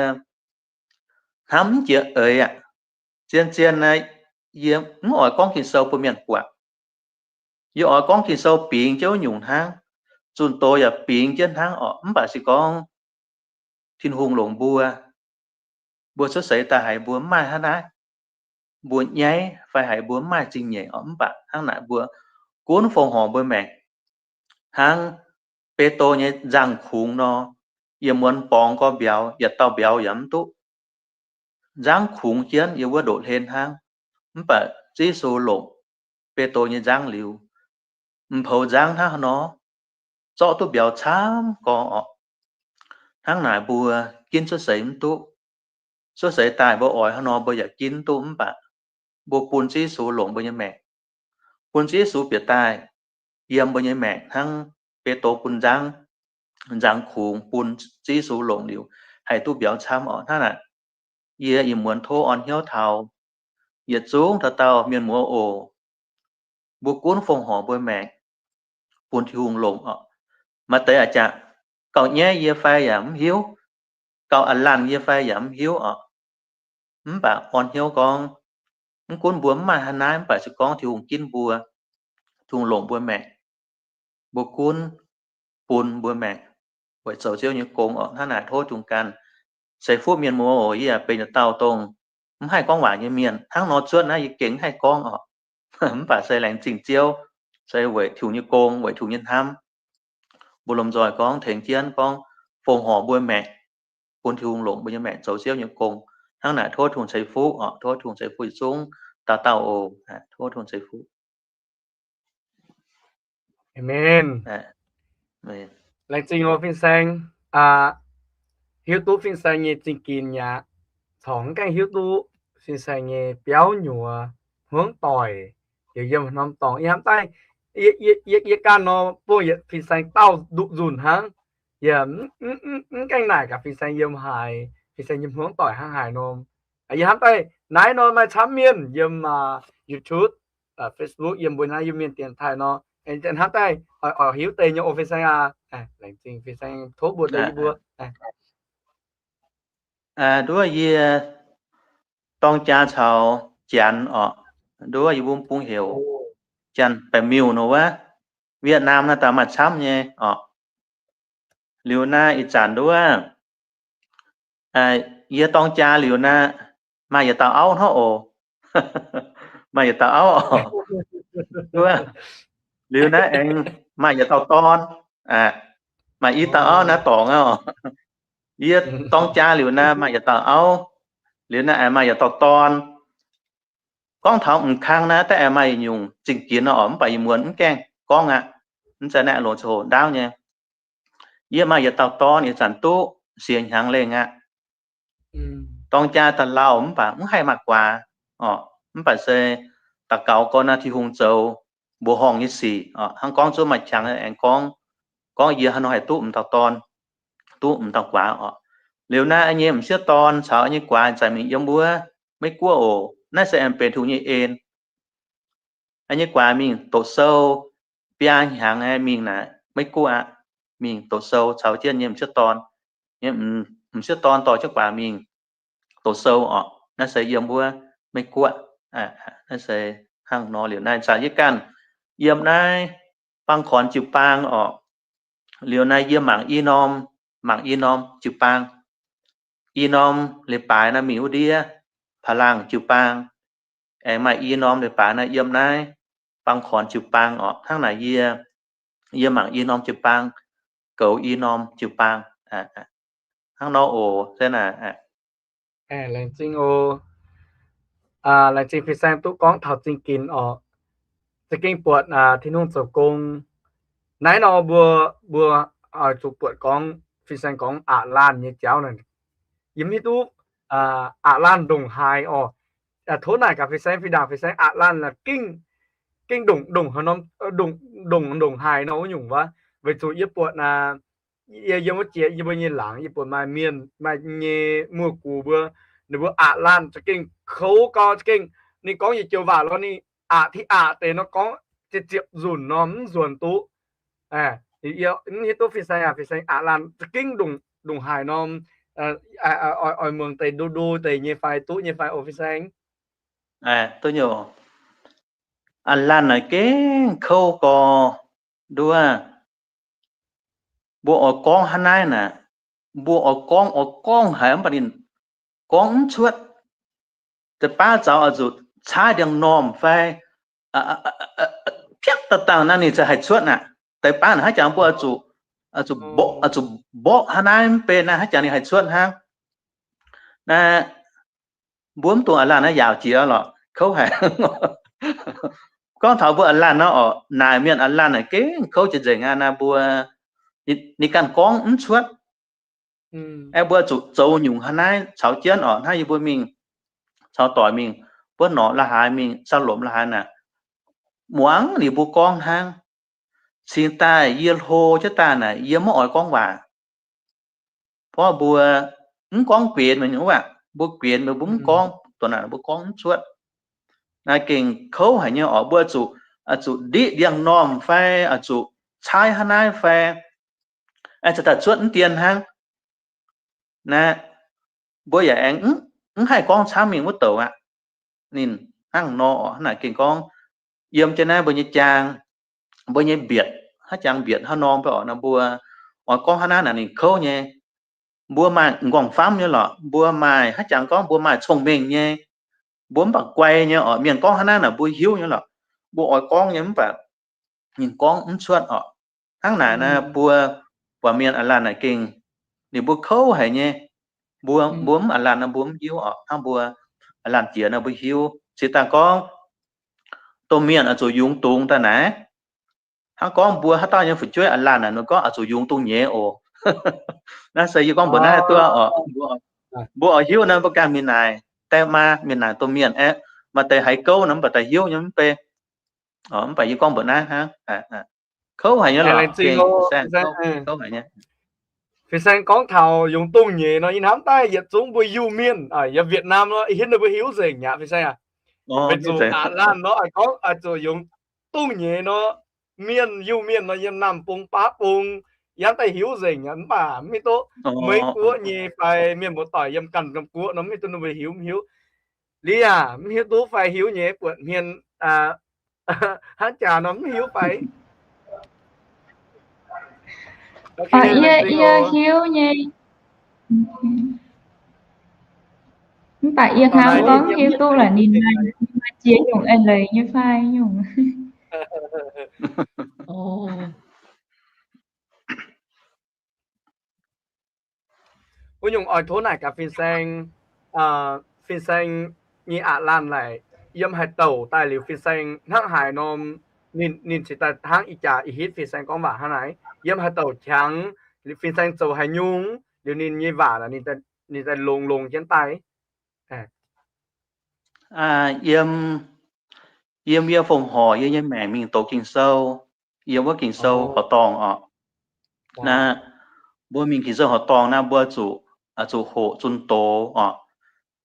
hnamv mv jiex eix aqv. Zien-zien naaiv yie mv oix gorngv Ging-Sou bun mienh buatc. Yie oix gorngv Ging-Sou bingx jienv wuov nyungc hnangv, zunh doz yaac bingx jienv hnangv oc. Mv baac se gorngv Tin-Hungh longc mbuo, mbuo cuotv seix daaih haiz mbuo mv maaih hnangv naaiv, mbuo nyaiv fai haiz mbuo mv maaih zingh nyeic oc, mv baac hnangv naaic mbuo gunv fongc horc mbuo maengc. Hnangv Beudo nyei nzangc kungx nor, yiem muonz borngz gorx mbiauz, yietc dauh mbiauz yaac mv duqv. Nzangv kungx jienv yiem wuov ndoqv hlen hnangv. Mv baac Ziouv Yesu longc Beudo nyei nzangv liuz, m'poux nzangv hnangv haaix nor, zorqv duqv mbiauz camv gorx oc. Hnangv naaic mbuo ginv cuotv seix mv duqv. Cuotv seix daaih mbuo oix haaix nor mbuo yaac ginv mv duqv, mv baac mbuo bun Ziouv Yesu longc mbuo nyei maengc, bun Ziouv Yesu bieqc daaih yiem mbuo nyei maengc hnangv Beudo bun nzangv, nzangv kungx bun Ziouv Yesu longc liuz haih duqv mbiauz camv oc. Hnangv naaic, yie ih muonz tov orn hnyouv taux yietc zungv dauh dauh mienh muoz oc. Mbuo gunv fongc horc mbuo maengc bun Tin-Hungh longc oc. Maaih deix a'jangc gauh nyaiv yie fai yaac mv hiuv, gauh a'laanh yie fai yaac mv hiuv oc. Mv baac orn hnyouv gorngv, mv gunv mbuo mv maaih haaix naaiv, mv baac se gorngv Tin-Hungh ginv mbuo, Tin-Hungh longc mbuo maengc, mbuo gunv bun mbuo maengc weic zoux Ziouv nyei gong oc. Hnangv naaic tov Tin-Hungh ganh ceix fuqv mienh muoz oc. Yie yaac benx yietc dauh dongh mv haih gorngv waac nyei mienh. Hnangv nor cuotv naaiv yie gengh mv haih gorngv oc. Mv baac se laengz zingh Ziouv, se weic Tin-Hungh nyei gong, weic Tin-Hungh nyei hnamv. Mbuo lomh nzoih gorngv tengx jienv gorngv fongc horc mbuo maengc, bun Tin-Hungh longc mbuo nyei maengc zoux Ziouv nyei gong. Hnangv naaic tov Tin-Hungh ceix fuqv oc. Tov Tin-Hungh ceix fuqv yietc zungv dauh dauh oc. Tov Tin-Hungh ceix fuqv. Amen. Laengz zingh loh fin-saeng, hiuv duqv fin-saeng nyei zingh ginx aqv. Corc mv gaengh hiuv duqv fin-saeng nyei biauv nyuoz hmuangv doic, yiem norm dorngx. Yie hnamv daaih, yie ganh nor bun yietc fin-saeng dauh nduqc nzunc hnangv. Yie mv gaengh naaic gaax fin-saeng yiem haaix, fin-saeng nyei hmuangv doic hnangv haaix nor. Yie hnamv daaih naaiv nor maaih camv mienh yiem YouTube, Facebook, yiem mbuo naaiv Iu-Mienh dienx taaih nor. Hnamv daaih oix hiuv deix nyei oc fin-saeng aac. Laengz zingh fin-saeng tov mbuox deix yie mbuo. Nduov yie dorng jaa caux Janx oc. Nduov yie mbuo bung heuc Janx-Baeqc Miuh nor wuov. Vietnam naaiv daaih maaih camv nyei oc. Liuz naaiv ih zanc nduov, yie dorng jaa liuz naaiv, maaih yietc dauh auv hnangv oc. Maaih yietc dauh auv oc. Nduov, liuz naaiv aengx maaih yietc dauh dorn. Maaih i dauh auv naaiv dorngx oc. Yie dorng jaa liuz naaiv maaih yietc dauh auv, liuz naaiv aengx maaih yietc dauh dorn. Gorngv taux m'kang naaiv daaih aengx maaih yietc nyungc zingh ginx nor oc, mv baac ih muonz mv gaengh gorngv aqv. Mv zeiz naaiv loz-zoh ndaauv nyei. Yie maaih yietc dauh dorn ih zanc duqv siec hnyangx lengh aqv. Dorng jaa daaih lauh mv baac mv haih maaih guaax oc. Mv baac se daux gaux gorngv naaiv Tin-Hungh zoux mbuoqc horngh nyei sic oc. Hnangv gorngv zuov maaih qangx aengx gorngv, gorngv yie haaix nor haih duqv m'dauh dorn, duqv m'dauh guaax oc. Liuz naaiv yie nyei m'sieqv dorn caux yie nyei guaax zanc mingh yiem wuov Meiv Guoqv oc. Naaiv se aengx benx Tin-Hungh nyei en. Yie nyei guaax mingh doqc sou, biaa hnyangx aeqv, mingh naaic Meiv Guoqv aqv. Mingh doqc sou caux jienv yie nyei m'sieqv dorn. M'sieqv dorn dorh jienv guaax mingh doqc sou oc. Naaiv se yiem wuov Meiv Guoqv. Naaiv se hnangv nor liuz naaiv zanc yie ganh yiem naaiv Baang Korn jiu-baang oc. Liuz naaiv yie mangc i norm, mangc i norm jiu-baang, i norm leiz-baaix naaiv mingh wuov ndiev, พลัง jiu-baang, aengx maaih i norm leiz-baaix naaiv yiem naaiv บางขวัญ jiu-baang orqc. Hnangv naaic yie, yie mangc i norm jiu-baang, goux i norm jiu-baang. Hnangv nor oc, se naaic. Laengz zingh oc. Laengz zingh fin-saeng duqv gorngv taux zingh ginx orqc. Za'gengh buatc Tin-Hungh zoux gong. Naaiv nor mbuo, mbuo oix zuqc buatc gorngv fin-saeng gorngv aqc laanh nyei jauv naaic, yie mv hiuv duqv aqc laanh ndongc haaix orqc. Tov naaic gaax fin-saeng, fih ndaangc fin-saeng aqc laanh naaic gengh, gengh ndongc, ndongc haaix norm, ndongc, ndongc haaix nor wuov nyungc wuov. Weic zuqc yie buatc naaic, yie yiem wuov jiex yie mbuo nyei laangz yie buatc maaih mienh, maaih nyei muoz-gux mbuo, ninh mbuo aqc laanh za'gengh kouv gau, za'gengh ninh gorngv yietc joux waac lorz ninh aqc ti aqc deix nor gorngv ziepc ziepc nzunc nor mv nzuonx duqv. Mv hiuv duqv fin-saeng aqc, fin-saeng aqc laanh za'gengh ndongc haaix norm, oix muangx deix ndo ndo deix nyei fai duqv nyei fai oc fin-saeng? Duqv nyei. Aqc laanh naaic gengh kouv gau nduov. Mbuo oix gorngv hnangv naaiv naaic, mbuo oix gorngv, oix gorngv haic mv baac ninh gorngv mv cuotv. Deix baav zaux oix zuqc caaiv ndiangx-normh fai piakv daaih dangh naaiv ninh ziouc haih cuotv naaic. Deix baav naaic hnangv jangx mbuo oix zuqc, oix zuqc mborqv, oix zuqc mborqv hnangv naaiv mv bei naaiv hnangv jangx ninh haih cuotv hnangv. Naaiv mbuo mv dungx aqc laanh naaiv yaauc jiex lorqc, kouv haic. Gorngv taux mbuo aqc laanh nor orqc, naaic mienh aqc laanh naaic gengh kouv jiex nzengc aqv. Naaiv mbuo, ninh ganh gorngv mv cuotv. Aeqv, mbuo zuqc zoux nyungc hnangv naaiv caux jienv orqc. Hnangv yie mbuo mingh caux doic mingh, mbuo norqc la'haaix mingh, caux lomc la'haaix naaic, muangx liuz mbuo gorngv hnangv. Cingx daaih yie hlo jienv daaih naaic, yie maiv oix gorngv waac. Porv mbuo mv gorngv guenx meih nyungc waac, mbuo guenx meih mbuo mv gorngv, dongh naaic mbuo gorngv mv cuotv. Naaiv gengh kouv haic nyei orqc. Mbuo zuqc, zuqc ndiqv ndiangx-normh fai zuqc caaiv hnangv naaiv fai, aengx cingx daaih cuotv mv dien hnangv. Naaiv mbuo yaac aengx mv haih gorngv camv mingh wuov douc aqv. Ninh hnangv nor orqc. Hnangv naaic gengh gorngv yiem jienv naaiv mbuo nyei jaang, mbuo nyei mbietc, hnangv jangx mbietc hnangv nor mbuo orqc. Naaiv mbuo oix gorngv hnangv naaiv naaic ninh kouv nyei. Mbuo maaih m'nqorngv-famv nyei lorqc, mbuo maaih hnangv jangx gorngv mbuo maaih cong-mengh nyei, mbuo mv baac guai nyei orqc. Mienh gorngv hnangv naaiv naaic mbuo hiuv nyei lorqc. Mbuo oix gorngv nyei mv baac ninh gorngv mv cuotv orqc. Hnangv naaic naaiv mbuo buatc mienh a'laanh naaic gengh ninh mbuo kouv haic nyei. Mbuo, mbuo mv a'laanh naaiv mbuo mv hiuv orqc. Hnangv mbuo a'laanh jiex naaiv mbuo hiuv. Cingx daaih gorngv domh mienh oix zuqc yungz dungz daaih naaic. Hnangv gorngv mbuo haaix dauh nyei fu'jueiv a'laanh naaic, ninh gorngv oix zuqc yungz dungz nyeiz oc. Naaiv se yie gorngv mbuox naaiv duqv orqc. Mbuo oix hiuv naaiv mbuo ganh mingh naaic, daaih maa mingh naaic domh mienh aeqv, maaih deix haiz gouv naaic mv baac daaih hiuv nyei mv bei. Mv baac yie gorngv mbuox naaiv hnangv. Kouv haic nyei lorqc. Fin-saeng gorngv taux yungz dungz nyeiz nor, yie hnamv daaih yietc zungv mbuo Iu-Mienh, yiem Việt Nam nor, ih hnoi ninh mbuo hiuv nzengc aqv, fin-saeng aac. Weic zuqc a'laanh nor, gorngv oix zuqc yungz dungz nyeiz nor, mienh, Iu-Mienh nor, yiem Nam Bung, Baav Bung, yie hnamv daaih hiuv nzengc aqv, mv baac mv hiuv duqv Meiv Guoqv nyei fai mienh muoz-doic yiem ganh norm guoqv nor, mv hiuv duqv ninh mbuo hiuv mv hiuv. Liuz yaac mv hiuv duqv fai hiuv nyei, buatc hmien hnangv jaax nor mv hiuv fai. Yie, yie hiuv nyei. Mv baac yie hnamv gorngv hiuv duqv laaix ninh maaih, ninh maaih ziex nyungc eix leiz nyei fai nyungc. Wuov nyungc oix tov naaic gaax fin-saeng, fin-saeng nyei aqc laanh naaic, yiem haaix douc daaih liuz fin-saeng hnangv haaix norm, ninh, ninh cingx daaih hnangv ih jaax ih hitv fin-saeng gorngv waac hnangv naaic, yiem haaix douc qangx, fin-saeng zoux haaix nyungc, liuz ninh nyei waac ninh daaih longx longx jienv daaih. Yiem, yiem yie fongc horc yie nyei maengc mingh doqc Ging-Sou, yiem wuov Ging-Sou horqc dorngh orqc. Naaiv mbuo mingh Ging-Sou horqc dorngh naaiv mbuo zuqc, zuqc hoqc zunh doz orqc.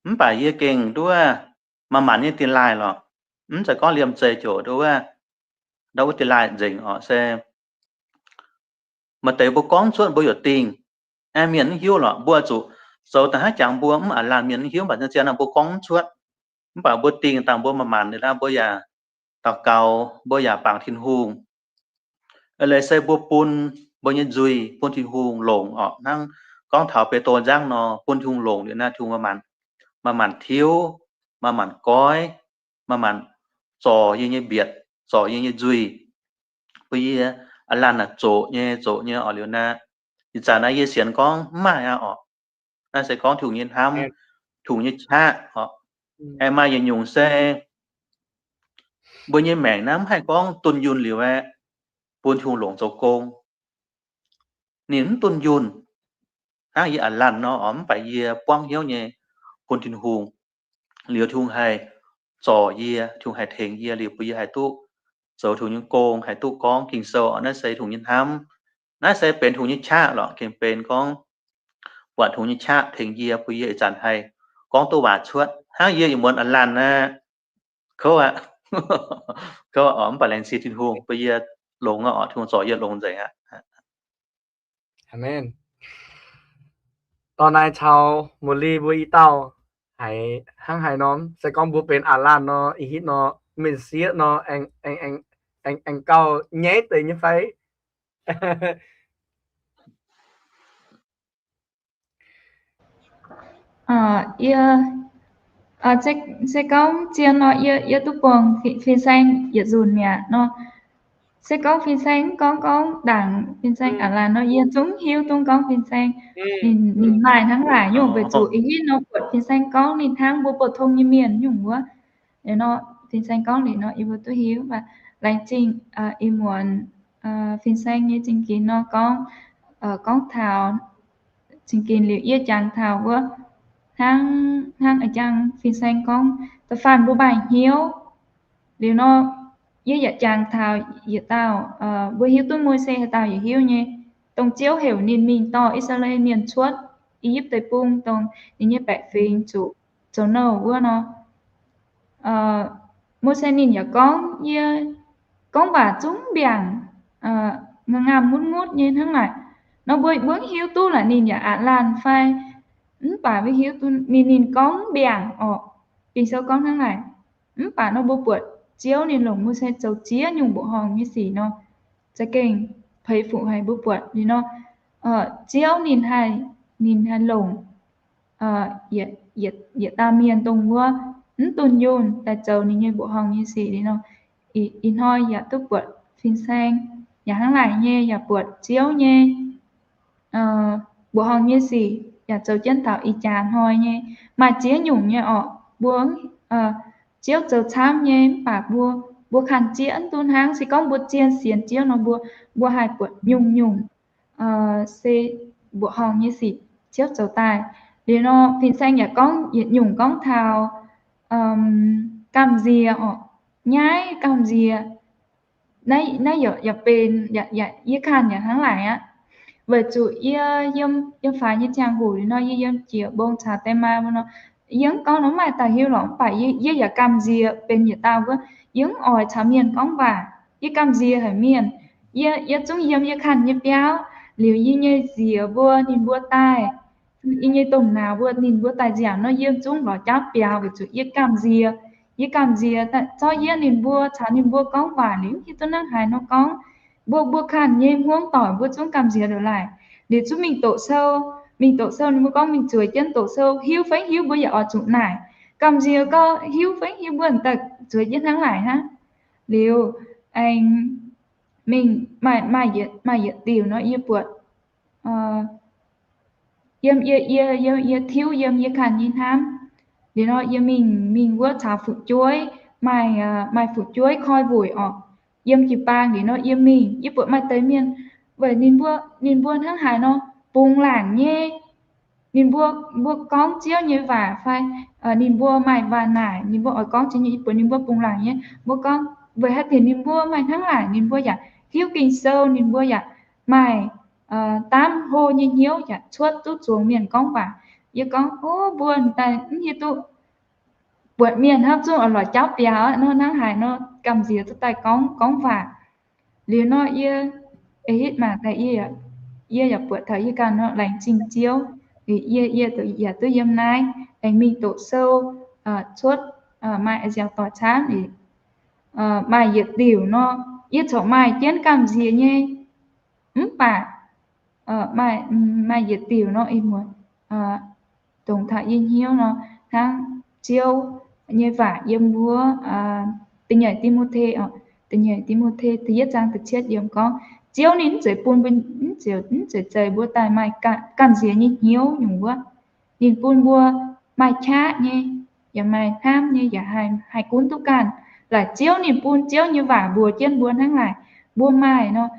Mv baac yie gengh nduov manc-manc nyei dingh laaih lorqc. Mv zeiz gorngv liemh zeih ziouc nduov, ndau wuov dingh laaih nzengc orqc se maaih deix mbuo gorngv cuotv mbuo yaac dingh, aeqv, mienh mv hiuv lorqc. Mbuo zuqc zoux daaih hnangv jangx mbuo mv a'laanh mienh mv hiuv, mv baac zien zien mbuo gorngv mv cuotv. Mv baac mbuo dingh dangh mbuo manc-manc liuz naaiv mbuo yaac daux gaux, mbuo yaac bangc Tin-Hungh. Eix leiz se mbuo bun mbuo nyei nzuih bun Tin-Hungh longc orqc. Hnangv gorngv taux Bide nzangv nor, bun Tin-Hungh longc liuz naaiv, Tin-Hungh maaih maanc tiuv, maaih maanc goiv, maaih maanc zorc yie nyei mbietc, zorc yie nyei nzuih, bun yie a'lanc naaic zoqc nyei, zoqc nyei orqc. Liuz naaiv, ih zanc naaiv yie sienx gorngv mv maaih aqv orqc. Naaiv se gorngv Tin-Hungh nyei hnamv, Tin-Hungh nyei qaqv orqc. Aengx maaih yietc nyungc se mbuo nyei maengc naaiv mv haih gorngv dunh yunh liuz aeqv, bun Tin-Hungh longc zoux gong. Ninh mv dunh yunh. Hnangv yie a'lanc nor orqc, mv baac yie buangv hnyouv nyei bun Tin-Hungh. Liuz Tin-Hungh haih zorc yie, Tin-Hungh haih tengx yie liuz bun yie haih duqv zoux Tin-Hungh nyei gong, haih duqv gorngv Ging-Sou orqc. Naaiv se Tin-Hungh nyei hnamv. Naaiv se benx Tin-Hungh nyei qaqv lorqc, gengh benx gorngv buatc Tin-Hungh nyei qaqv tengx yie, bun yie ih zanc haih gorngv duqv waac cuotv. Hnangv yie ih muonz a'lanc aqv, kouv aqv, kouv orqc, mv baac laengz zingh Tin-Hungh bun yie longx orqc, Tin-Hungh zorc yie longx nzengc aqv. Aamen. Dorh naaiv caux Mouly mbuo i dauh haiz hnangv haaix norm, se gorngv mbuo benx a'lanc nor, ih hitv nor, mienh sieqv nor, aengx, aengx, aengx, aengx gauh nyaiv deix nyei fai? Yie, se gorngv zien nor, yie, yie duqv buangh fin-saeng yietc nzunc mi'aqv nor. Se gorngv fin-saeng gorngv, gorngv ndaangc fin-saeng a'lanc nor, yie zungv hiuv duqv gorngv fin-saeng. Ninh, ninh maaih hnangv naaic nyungc, weic zuqc ih hitv nor buatc fin-saeng gorngv ninh hnangv mbuo bouh tong nyei mienh nyungc wuov. Nor fin-saeng gorngv liuz nor, yie mbuo duqv hiuv. Mv baac laengz zingh ih muonz fin-saeng nyei zingh ginx nor gorngv, gorngv taux zingh ginx liuz yie jangx taux wuov, hnangv, hnangv a'jang fin-saeng gorngv, da'faanh mbuo maaih hnyouv liuz nor, yie yaac jangx taux yietc dauh, mbuo hiuv duqv Mose haaix dauh yaac hiuv nyei, dongh Ziouv heuc ninh mingh dorh I^saa^laa^en Mienh cuotv I^yipv Deic-Bung, dongh ninh nyei baeqc fingx zuqc zoux nouh wuov nor. Mose ninh yaac gorngv, yie gorngv waac zungv mbiaangc, ngaamv mutv mutv nyei hnangv naaic. Nor mbuo, mbuo mv hiuv duqv laaix ninh yaac a'lanc fai, mv baac mbuo hiuv duqv ninh, ninh gorngv mbiaangc orqc. Ging-Sou gorngv hnangv naaic. Mv baac nor mbuo buatc Ziouv ninh longc Mose zoux ziex nyungc mbuoqc horngh nyei sic nor, za'gengh peix fuqv haic. Mbuo buatc liuz nor, Ziouv ninh haih, ninh haih longc yietc dauh mienh dongh wuov mv dunh yunh daaih zoux ninh nyei mbuoqc horngh nyei sic liuz nor, ih hnoi yaac duqv buatc fin-saeng yaac hnangv naaic nyei, yaac buatc Ziouv nyei mbuoqc horngh nyei sic yaac zoux jienv taux ih jaax hnoi nyei. Maaih ziex nyungc nyei orqc, mbuo, Ziouv zoux camv nyei, mv baac mbuo, mbuo kanh zieqv mv duqv hnangv. Se gorngv mbuo zien sienx Ziouv nor, mbuo, mbuo haih buatc nyungc-nyungc se mbuoqc horngh nyei sic Ziouv zoux daaih. Liuz nor fin-saeng yaac gorngv yietc nyungc gorngv taux gamh nziex orqc, nyaiv gamh nziex. Naaiv yaac benx, yie kanh yaac hnangv naaic aqv. Weic zuqc yie yiem, yiem faix nyei ziangh hoc liuz nor, yie yiem jiex mbong caux Denmark wuov nor, yie mv gorngv nor mv maaih dauh hiuv lorqc, mv baac yie yaac gamh nziex benx yietc dauh wuov, yie mv oix caux mienh gorngv waac. Yie gamh nziex haic mienh. Yie, yie zungv yiem yie kanh nyei biauv, liuz yie nyei nziex mbuo ninh mbuo daaih, yie nyei domh nauz mbuo ninh mbuo daaih nziaauc nor, yie zungv lorz jauv biaux weic zuqc yie gamh nziex. Yie gamh nziex zorqv yie ninh mbuo caux ninh mbuo gorngv waac liuz, hiuv duqv hnangv haaix nor gorngv. Mbuo, mbuo kanh nyei hmuangv doic mbuo zungv gamh nziex ndongc laaih. Liuz zungv mingh doqc sou, mingh doqc sou, ninh mbuo gorngv mingh zueiz jienv doqc sou, hiuv fai mv hiuv mbuo yaac oix zuqc naaic. Gamh nziex gorngv hiuv fai mv hiuv mbuo daaih zueiz jienv hnangv naaic hnangv. Liuz aengx mingh maaih, maaih yietc diuc nor yie buatc, yiem yie, yie, yie, yie tiuv yiem yie kanh nyei hnamv. Liuz nor yie mingh, mingh wuov caux fu'jueiv, maaih, maaih fu'jueiv koi weic orqc. Yiem jiu-baang liuz nor yie mingh, yie buatc maaih deix mienh weic ninh mbuo, ninh mbuo hnangv haaix nor bungx laangc nyei. Ninh mbuo, mbuo gorngv Ziouv nyei waac fai ninh mbuo maaih waac naaic, ninh mbuo oix gorngv Ziouv nyei, yie buatc ninh mbuo bungx laangc nyei. Mbuo gorngv weic haaix diuc ninh mbuo maaih hnangv naaic, ninh mbuo yaac hiuv Ging-Sou, ninh mbuo yaac maaih daamv hlo nyei hnyouv yaac cuotv duqv zuangx mienh gorngv waac. Yie gorngv, o, mbuo daaih mv hiuv duqv buatc mienh hnangv zungv oix lorz jauv biaux aqv nor, hnangv haaix nor gamh nziex duqv daaih gorngv, gorngv waac. Liuz nor yie, eix hitv mangc daaih yie, yie yaac buatc taux yie ganh nor laengz zingh Ziouv. Yie, yie yaac duqv yiem naaiv aengx mingh doqc sou, cuotv, maaih nziaauc doic camv, maaih yietc diuc nor, yie corc maaih jienv gamh nziex nyei Mv baac maaih yietc diuc nor, ih muonz dongh taux yie hnyouv nor, hnangv Ziouv nyei waac yiem wuov da'nyeic Ti^mo^te, da'nyeic Ti^mo^te da'yietv zaang da'cietv yiemc gorngv, Ziouv ninh mv zeiz bun, mv zeiz, mv zeiz zeiz mbuo daaih maaih gamh nziex nyei hnyouv nyungc wuov. Ninh bun mbuo maaih qaqv nyei, yaac maaih hnamv nyei, yaac haih gunv duqv ganh. Laaic Ziouv ninh bun Ziouv nyei waac mbuox jienv mbuo hnangv naaic, mbuo maaih nor,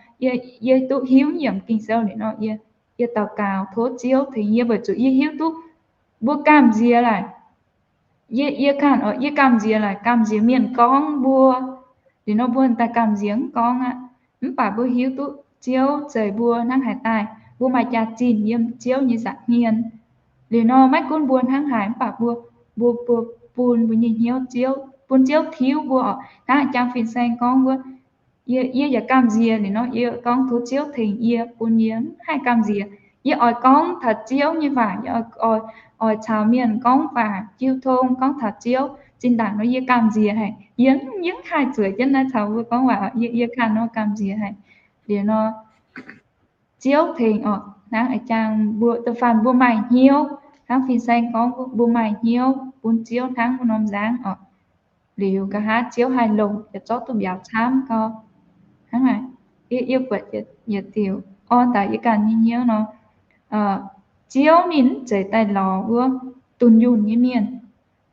yie duqv hiuv yiemc Ging-Sou liuz nor, yie daux gaux tov Ziouv tengx yie weic zuqc yie hiuv duqv mbuo gamh nziex laaic. Yie, yie ganh, yie gamh nziex laaic, gamh nziex mienh gorngv mbuo. Liuz nor mbuo daaih gamh nziex mv gorngv aqv. Mv baac mbuo hiuv duqv Ziouv zeix mbuo hnangv haaix daaih, mbuo maaih jaax-zinh yiem Ziouv nyei nza'hmien. Liuz nor maiv gunv mbuo hnangv haaix, mv baac mbuo, mbuo, mbuo bun mbuo nyei hnyouv Ziouv, bun Ziouv tiuv mbuo oc. Hnangv jang fin-saeng gorngv wuov, yie, yie yaac gamh nziex liuz nor, yie gorngv tov Ziouv tengx yie, bun yie mv haih gamh nziex. Yie oix gorngv taux Ziouv nyei waac, yie oix, oix caux mienh gorngv waac jiu tong, gorngv taux Ziouv zinh ndaangc nor yie gamh nziex haic. Yie, yie mv haih zueiz jienv naaiv caux mbuo gorngv waac, yie, yie ganh nor gamh nziex haic. Liuz nor, Ziouv tengx oc, hnangv a'jang mbuo da'faanh mbuo maaih hnyouv, hnangv fin-saeng gorngv mbuo maaih hnyouv bun Ziouv hnangv wuov norm nzangv oc. Liuz nqa'haav Ziouv haih longc, yaac zorqv duqv mbiauz camv gau. Hnangv naaic, yie, yie buatc yietc diuc orn daaih yie ganh nyei hnyouv nor, Ziouv ninh mv zeiz daaih lorz wuov dunh yunh nyei mienh, mv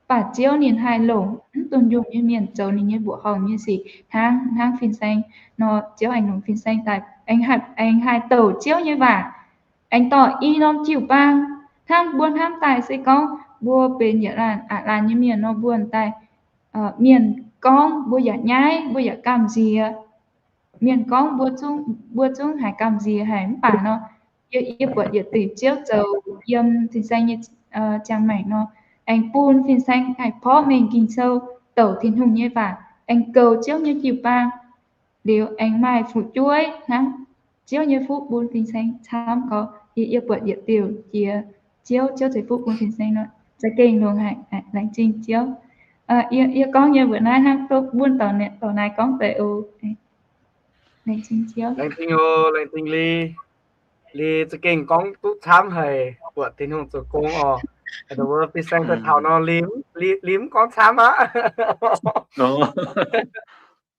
baac Ziouv ninh haih longc mv dunh yunh nyei mienh zoux ninh nyei mbuoqc horngh nyei sic. Hnangv, hnangv fin-saeng nor, Ziouv aengx longc fin-saeng daaih, aengx haih, aengx haih douc Ziouv nyei waac, aengx dorh i norm jiu-baang, hnangv mbuo hnamv daaih se gorngv mbuo benx yietc laanh aqc laanh nyei mienh nor, mbuo daaih, mienh gorngv mbuo yaac nyaiv, mbuo yaac gamh nziex. Mienh gorngv mbuo zungv, mbuo zungv haiz gamh nziex haic. Mv baac nor, yie, yie buatc yietc diuc Ziouv zoux yiem fin-saeng nyei ziangh maengc nor, aengx bun fin-saeng haih porv mengh Ging-Sou, douc Tin-Hungh nyei waac, aengx goux Ziouv nyei jiu-baang. Liuz aengx maaih fu'jueiv hnangv. Ziouv nyei fuqv bun fin-saeng camv gau. Yie, yie buatc yietc diuc jiex Ziouv, Ziouv ceix fuqv bun fin-saeng nor, za'gengh longx haic, laengz zingh Ziouv. Yie, yie gorngv yie mbuoqc naaiv hnangv, duqv mbuo dorc naaiv gorngv deix oc. Laengz zingh Ziouv. Laengz zingh oc, laengz zingh Li. Li za'gengh gorngv duqv camv haic, buatc Tin-Hungh zoux gong oc. Nduov fin-saeng daaih taux nor, Li, Li mv gorngv camv aqv.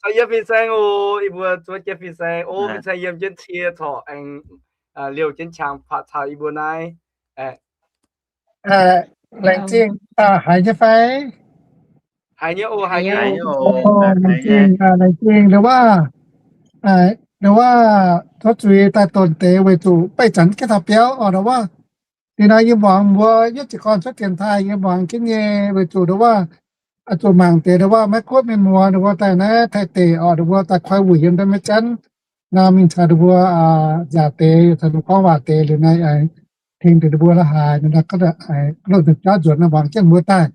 Caux yie fin-saeng oc, yie mbuo zuov jienv fin-saeng oc, fin-saeng yiem jienv cie corc aengx liouh jienv qangx paav caux yie mbuo naaiv. Laengz zingh, haiz nyei fai? Haiz nyei oc, haiz nyei. Laengz zingh, laengz zingh. Nduov waac, nduov waac tov zuiz daaih donx deix weic zuqc beiv zanc jienv taux biauv oc. Nduov waac, liuz nor yie muangx mbuo yietv jiez gorn cuotv dienx taaih, yie muangx jienv nyei weic zuqc nduov waac, zuqc mangc deix nduov waac maiv guotv mienh muoz nduov waac daaih naaiv Taiv deic oc, nduov waac daaih koi wuic yiem ndau maiv janv nor mingh caux nduov waac nziaauc deix, caux nduov gorngv waac deix liuz naaiv tengx deix nduov waac la'haaix, nduov waac ga'loh nzuonx jauv nzuonx nor muangx jienv mbuo daaih.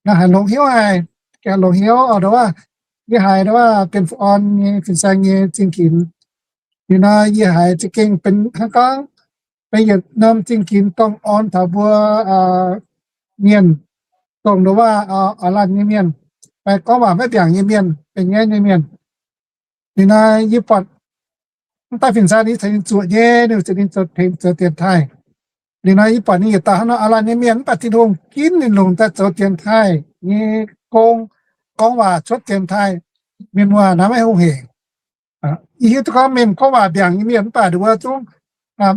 Naaiv haiz longx hnyouv haic, gengh longx hnyouv oc. Nduov waac, yie haiz nduov waac Bienh Fu Orn nyei fin-saeng nyei zingh ginx. Liuz nor yie haiz za'gengh benx hnangv gorngv benx yietc norm zingh ginx dongh orn taux mbuo mienh, dongh nduov waac aav laanh nyei mienh, fai gorngv waac maiv mbiaangc nyei mienh, benx ngaeqv nyei mienh. Liuz nor yie buatc mv daaih fin-saeng ninh caux ninh zuoqc nyei, ninh caux ninh zoux tengx zoux dienx taaih. Liuz nor yie buatc ninh yietc dauh hnangv nor aav laanh nyei mienh, mv baac Tin-Hungh ginv ninh longc daaih zoux dienx taaih nyei gong, gorngv waac cuotv dienx taaih. Mienh muoz naaiv maiv hungh hec. Yie hiuv duqv gorngv mienh gorngv waac mbiaangc nyei mienh, mv baac nduov waac zungv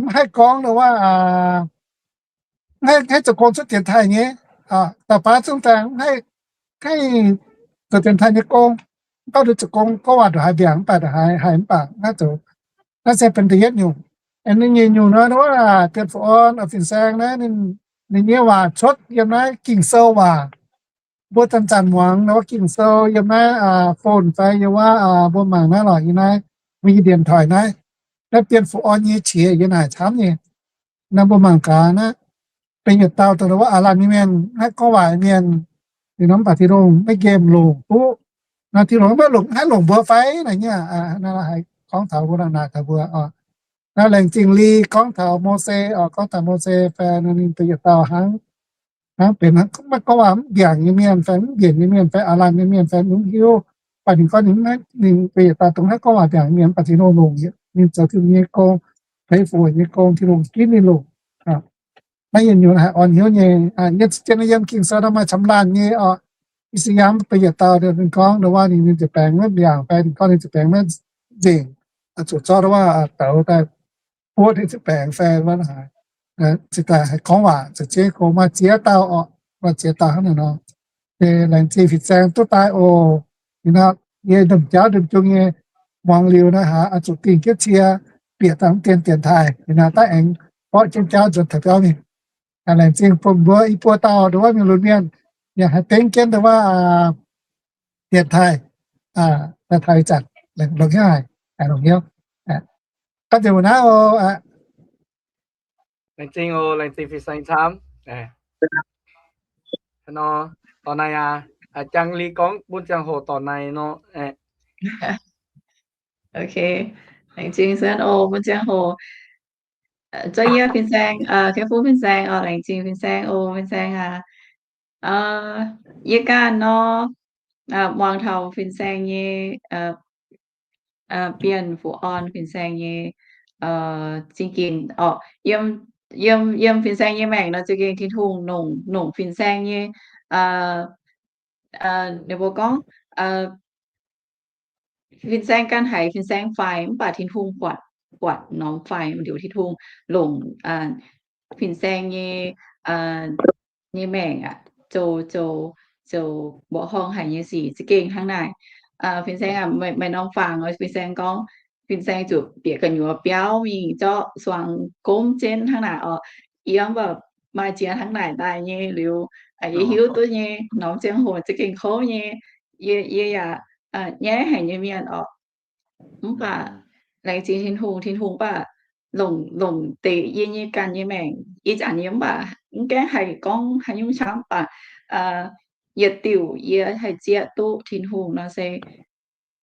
mv haih gorngv nduov waac, mv haih zoux gong cuotv dienx taaih nyei. Dauh baav zungv daaih mv haih, haih zoux dienx taaih nyei gong. Mv baac nduov zoux gong gorngv waac ndongc haaix mbiaangc, mv baac ndongc haaix haih mv baac naaiv zoux. Naaiv se benx da'yietv nyungc. Aengx ninh nyeic nyungc nor, nduov waac Bienh Fu Orn fin-saeng naaiv, ninh nyei waac cuotv yiem naaiv Ging-Sou waac. Mbuo zanc-zanc muangx nduov waac Ging-Sou yiem naaiv phone fai yiem wuov mbuo mangc naaiv lorqc, yiem naaiv mbuo nyei điện thoại naaiv, naaiv Bienh Fu Orn nyei qiex yiem naaic camv nyei. Naaiv mbuo mangc gaax naaiv, benx yietc dauh dongh nduov waac aav laanh nyei mienh, maiv gorngv waac mienh, liuz nor mv baac Tin-Hungh maiv nqemh longc duqv. Nor Tin-Hungh maiv longc, haih longc mbuo fai naaic nyei. Naaiv haiz gorngv taux mbuo naaic, naaic taux mbuo oc. Naaiv laengz zingh Li gorngv taux Mose oc, gorngv taux Mose fai nor ninh benx yietc dauh hnangv, hnangv benx hnangv maiv gorngv waac mv mbiaangc nyei mienh fai mv mbienc nyei mienh fai aav laanh nyei mienh fai mv hiuv, mv baac ninh gorngv ninh, ninh benx yietc dauh dongh maiv gorngv waac mbiaangc nyei mienh, mv baac Tin-Hungh longc ninh zoux Tin-Hungh nyei gong, feix fuc nyei gong, Tin-Hungh ginv ninh longc. Maiv yietc nyungc haih orn hnyouv nyei. Yie zien yiem Ging-Sou nor maaih camv laanh nyei oc. I^saa^yaa da'yietv dauh ninh gorngv ndau wuov ninh, ninh ziepc baengx maiv mbiaangc fai ninh gorngv ninh ziepc baengx maiv nzengc, zuqc zorqv ndau wuov douz daaih buov ninh ziepc baengx fai wuov haaix, ziouc daaih haih gorngv waac zoux jienv go. Maaih ziex dauh oc, maaih ziex dauh hnangv naaic nor. Laengz zingh fin-saeng duqv daaih oc. Ih nor yie ndorm jauv ndorm jung nyei muangx liuz naaiv haaix oix zuqc dingh jienv cie, bieqc daaih mv dien dienx taaih, ih nor daaih aengx borqv jienv jauv nzuonx taux biauv mingh. Laengz zingh bun mbuo i buo dauh ndau wuov mingh lunx mienh, yaac haih dengv jienv ndau wuov dienx taaih, daaih taux ih zanc longx hnyouv haic, longx hnyouv. Ganh nzengc mbuo naaiv oc. Laengz zingh oc, laengz zingh fin-saeng camv. Nor, dorh naaiv aqv, jangx liuz gorngv bun ziangh hoc dorh naaiv nor. Ok, laengz zingh Suonv oc, bun ziangh hoc. Zuov yie fin-saeng, Kiev Fuqv fin-saeng oc, laengz zingh fin-saeng oc, fin-saeng aac. Yie ganh nor, muangx taux fin-saeng nyei, bienh fu'orn fin-saeng nyei zingh ginc oc. Yiem, yiem, yiem fin-saeng nyei maengc nor za'gengh Tin-Hungh nongc, nongc fin-saeng nyei, ninh mbuo gorngv, fin-saeng ganh haiz fin-saeng faix mv baac Tin-Hungh buatc, buatc norm faix liuz Tin-Hungh longc fin-saeng nyei, nyei maengc aqv, zoux, zoux, zoux mbuoqc horngh haic nyei sic za'gengh hnangv naaic. Fin-saeng aac, maaih norm fangx fin-saeng gorngv, fin-saeng zuqc bieqc gu'nyuoz biauv mingh zorqv suangx gomv jienv hnangv naaic oc. Yie mv baac maaih ziex hnangv naaic daaih nyei liuz, yie hiuv duqv nyei, norm ziangh hoc za'gengh kouv nyei. Yie, yie yaac nyaiv haic nyei mienh oc. Mv baac laengz zingh Tin-Hungh, Tin-Hungh mv baac longc, longc deix yie nyei ganh nyei maengc. Ih zanc yie mv baac mv gaengh haih gorngv haaix nyungc camv, mv baac yietc diuc yie haih zieqv duqv Tin-Hungh nor se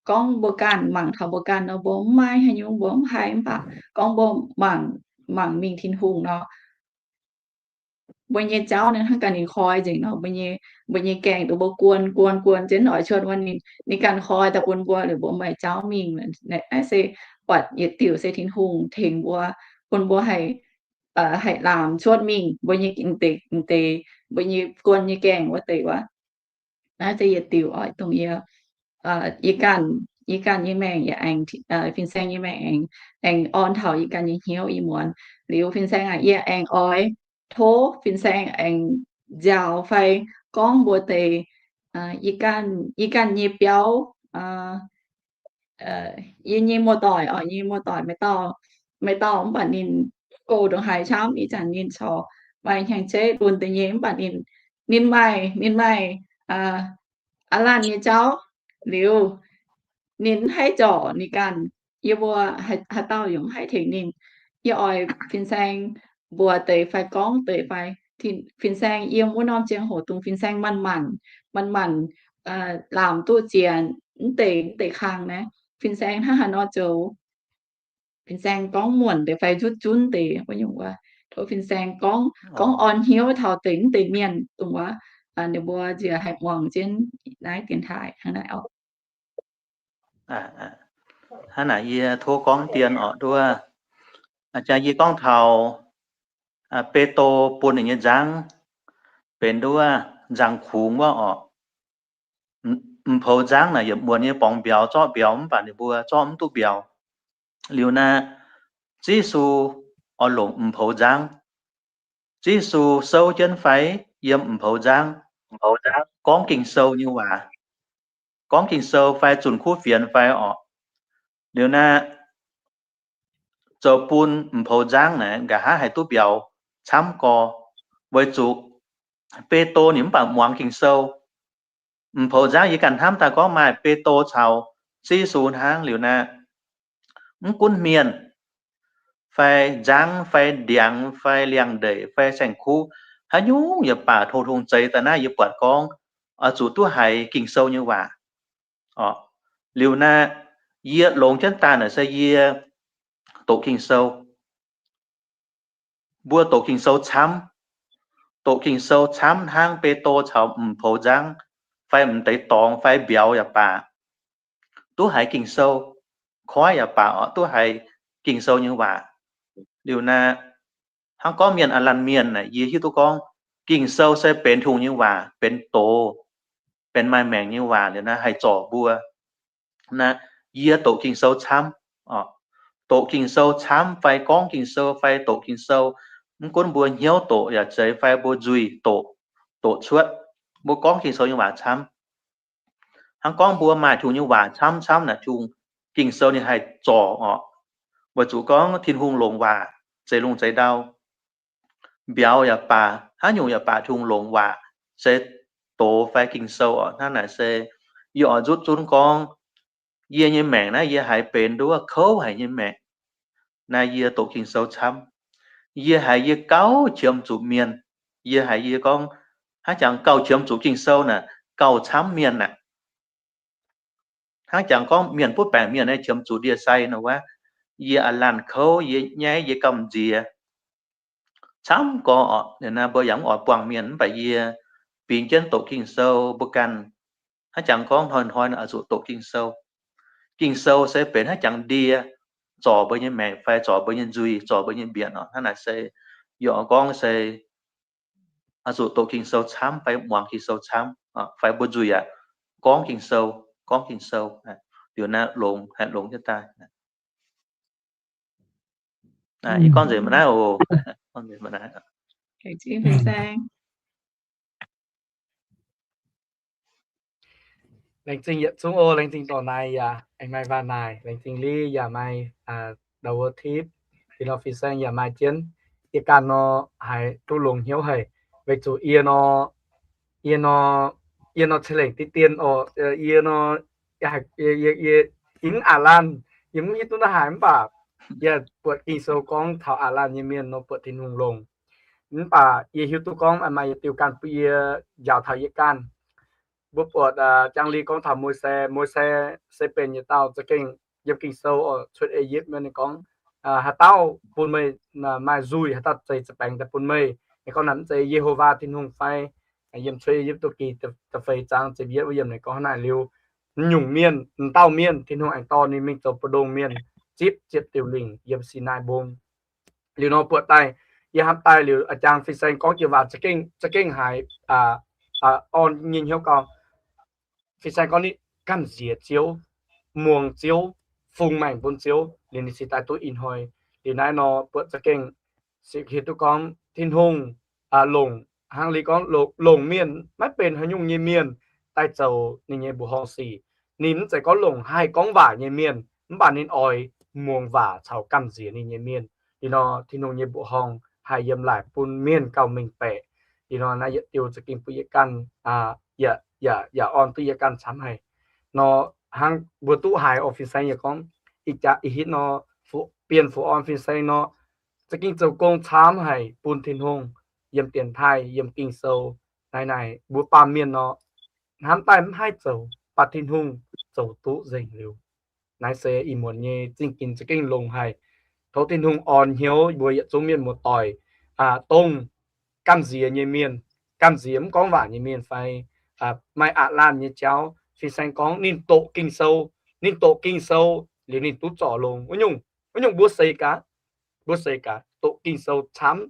gorngv mbuo ganh mangc taux mbuo ganh nor, mbuo mv maaih haaix nyungc, mbuo mv haih, mv baac gorngv mbuo mangc, mangc mingh Tin-Hungh nor, mbuo nyei jauv ninh hnangv ganh ninh koi nzengc nor, mbuo nyei, mbuo nyei gaengh duqv mbuo guon, guon, guon jienv oix cuotv wuov ninh, ninh ganh koi daaih bun mbuo liuz mbuo maaih jauv mingh. Naaiv se buatc yietc diuc se Tin-Hungh tengx mbuo, bun mbuo haih, haih laamc cuotv mingh mbuo nyei deix, deix, mbuo nyei guon nyei gaengh wuov deix wuov. Naaiv se yietc diuc oix dongh yie, yie ganh, yie ganh nyei maengc yaac aengx, fin-saeng nyei maengc aengx, aengx orn taux yie ganh nyei hnyouv i muonz. Liuz fin-saeng aac, yie aengx oix tov fin-saeng aengx nziaaux fai gorngv mbuo deix, yie ganh, yie ganh nyei biauv, yie nyei muoz-doic oc, nyei muoz-doic maaih dauh, maaih dauh mv baac ninh go ndongc haaix camv, ih zanc ninh corc maaih hnyangx-jeiv lunx deix nyei, mv baac ninh, ninh maaih, ninh maaih aav lanc nyei jauv liuz, ninh mv haih zorc ninh ganh, yie mbuo haaix dauh yaac mv haih tengx ninh. Yie oix fin-saeng mbuox deix fai gorngv deix fai, fin-saeng yiem wuov norm ziangh hoc dongh fin-saeng manc-manc, manc-manc laamc duqv zienx mv deix, mv deix kang naaiv, fin-saeng hnangv haaix nor zoux. Fin-saeng gorngv muonc deix fai zutv zunv deix wuov nyungc wuov, tov fin-saeng gorngv, gorngv orn hnyouv taux deix mv deix mienh dongh wuov, ninh mbuo nziex haih muangx jienv naaiv dienx taaih hnangv naaic oc. Hnangv naaic yie tov gorngv dien oc nduov. Jang yie gorngv taux Beutoh bun ninh nyei nzangv benx nduov nzangc-kungx wuov oc. M'poux nzangv naaic yietc muonz nyei borngz mbiauz zorqv mbiauz mv baac ninh mbuo zorqv mv duqv mbiauz. Liuz naaic, Ziouv Yesu oix longc m'poux nzangv. Ziouv Yesu souv jienv fai yiem m'poux nzangv gorngv Ging-Sou nyei waac, gorngv Ging-Sou fai zunc kuv fienx fai oc. Liuz naaic, zoux bun m'poux nzangv naaic nqa'haav haih duqv mbiauz camv gorx, weic zuqc Beutoh ninh mv baac muangx Ging-Sou. M'poux nzangv yie ganh hnamv daaih gorngv maaih Beutoh caux Ziouv Yesu hnangv. Liuz naaic, mv gunv mienh fai nzangv fai ndiangx fai liangx-ndeic fai saeng-kuv, haaix nyungc yaac baac, tong-tong zeix daaih naaiv yie buatc gorngv oix zuqc duqv haiz Ging-Sou nyei waac. Liuz naaiv, yie longx jienv daaih naaic se yie doqc Ging-Sou. Mbuo doqc Ging-Sou camv, doqc Ging-Sou camv hnangv Beutoh caux m'poux nzangv fai m'deix dorngx fai mbiauz yaac baac, duqv haiz Ging-Sou, koiv yaac baac oc, duqv haiz Ging-Sou nyei waac. Liuz naaiv, hnangv gorngv mienh aav laanh mienh naaic, yie hiuv duqv gorngv Ging-Sou se benx Tin-Hungh nyei waac, benx doz, benx maaih maengc nyei waac liuz naaiv haih zorc mbuo. Naaiv, yie doqc Ging-Sou camv, doqc Ging-Sou camv fai gorngv Ging-Sou fai doqc Ging-Sou, mv gunv mbuo hnyouv doqc yaac zeiz fai mbuo nzuih doqc, doqc cuotv, mbuo gorngv Ging-Sou nyei waac camv. Hnangv gorngv mbuo maaih Tin-Hungh nyei waac camv camv naaic, Tin-Hungh, Ging-Sou ninh haih zorc orqc. Weic zuqc gorngv Tin-Hungh longc waac zeix lungh zeix ndau, mbiauz yaac baac, haaix nyungc yaac baac Tin-Hungh longc waac se doz fai Ging-Sou orqc. Hnangv naaic se yie oix nzutv zunv gorngv, yie nyei maengc naaiv yie haiz benx nduov kouv haic nyei maengc. Naaiv yie doqc Ging-Sou camv. Yie haiz yie gauh qiemx zuqc mienh. Yie haiz yie gorngv, hnangv jangx gauh qiemx zuqc Ging-Sou naaic, gauh camv mienh aqv. Hnangv jangx gorngv mienh butv baengc mienh naaiv qiemx zuqc ndie-sai nor wuov, yie aav laanh kouv, yie nyaiv, yie gamh nziex. Camv gorx orqc, naaiv mbuo yaac mv oix buangh mienh, mv baac yie bingx jienv doqc Ging-Sou mbuo ganh. Hnangv jangx gorngv hnoi-hnoi oix zuqc doqc Ging-Sou. Ging-Sou se benx hnangv jangx ndie, zorc mbuo nyei maengc fai zorc mbuo nyei nzuih, zorc mbuo nyei mbienc orqc. Hnangv naaic se yie oix gorngv se oix zuqc doqc Ging-Sou camv fai muangx Ging-Sou camv, fai mbuo nzuih aqv, gorngv Ging-Sou, gorngv Ging-Sou, liuz naaiv longx, haih longx jienv daaih. Ih gorngv nzengc mv naaiv oc. Laengz zingh yietc zungv oc. Laengz zingh dorh naaic yaac aengx maaih waac naaic. Laengz zingh Li yaac maaih double tip. Dinh nor Fin-Saeng yaac maaih jienv. Yie ganh nor haiz duqv longx hnyouv haic, weic zuqc yie nor, yie nor, yie nor ceix lengc diqv dien oc. Yie nor, yie, yie, yie mv aav laanh, yie mv hiuv duqv naaiv haaix mv baac yie buatc Ging-Sou gorngv taux aav laanh nyei mienh nor buatc Tin-Hungh longx. Mv baac yie hiuv duqv gorngv maaih yietc diuh ganh bun yie njaaux taux yie ganh. Mbuo buatc Jang Li gorngv taux Mose, Mose se benx yietc dauh za'gengh yiem Ging-Sou oc, cuotv E^yipv mienh ninh gorngv, haaix dauh bun meih maaih nzuih, haaix dauh zeix za'baengx daaih bun meih. Ninh gorngv naaic mv zeiz Ye^ho^waa Tin-Hungh fai? Yiem cuotv E^yipv duqv gih da'feix zaang ziepc yietv wuov yiem ninh gorngv hnangv naaic liuz, m'nyungc mienh, m'dauh mienh Tin-Hungh aengx dorh ninh mingh zoux mbu'ndongx mienh, zipv ziepc diuh lingc yiem Sinaai Mbong. Liuz nor buatc daaih, yie hnamv daaih liuz, a'jangx Fin-Saeng gorngv jiex waac za'gengh haiz orn nyei hnyouv gau. Fin-Saeng gorngv ninh gamh nziex Ziouv, muangx Ziouv, fungx maengc bun Ziouv, liuz ninh cingx daaih duqv ih hnoi. Liuz naaiv nor buatc za'gengh hiuv duqv gorngv Tin-Hungh longc, hnangv Li gorngv longc mienh maiv benx haaix nyungc nyei mienh daaih zoux ninh nyei mbuoqc horngh sic. Ninh mv zeiz gorngv longc haih gorngv waac nyei mienh, mv baac ninh oix muangx waac caux gamh nziex ninh nyei mienh. Liuz nor Tin-Hungh nyei mbuoqc horngh haih yiem laaic bun mienh gauh mengh baeqc. Liuz nor naaiv yietc diuh za'gengh bun yie ganh, yaac orn duqv yie ganh camv haic. Nor hnangv mbuo duqv haiz oc, Fin-Saeng yaac gorngv, ih jaax ih hitv nor, bienh fu orn Fin-Saeng nor, za'gengh zoux gong camv haic bun Tin-Hungh yiem dienx taaih, yiem Ging-Sou. Naaiv naaic mbuo baamh mienh nor, hnamv daaih mv haih zoux, mv baac Tin-Hungh zoux duqv nzengc liuz. Naaiv se ih muonz nyei zingh ginx za'gengh longx haic. Tov Tin-Hungh orn hnyouv mbuo yietc zungv mienh muoz-doic, dongh gamh nziex nyei mienh, gamh nziex mv gorngv waac nyei mienh fai maaih aqc laanh nyei jauv. Fin-Saeng gorngv ninh doqc Ging-Sou, ninh doqc Ging-Sou liuz ninh duqv zorc longx. Wuov nyungc, wuov nyungc mbuo seix gaax, mbuo seix gaax doqc Ging-Sou camv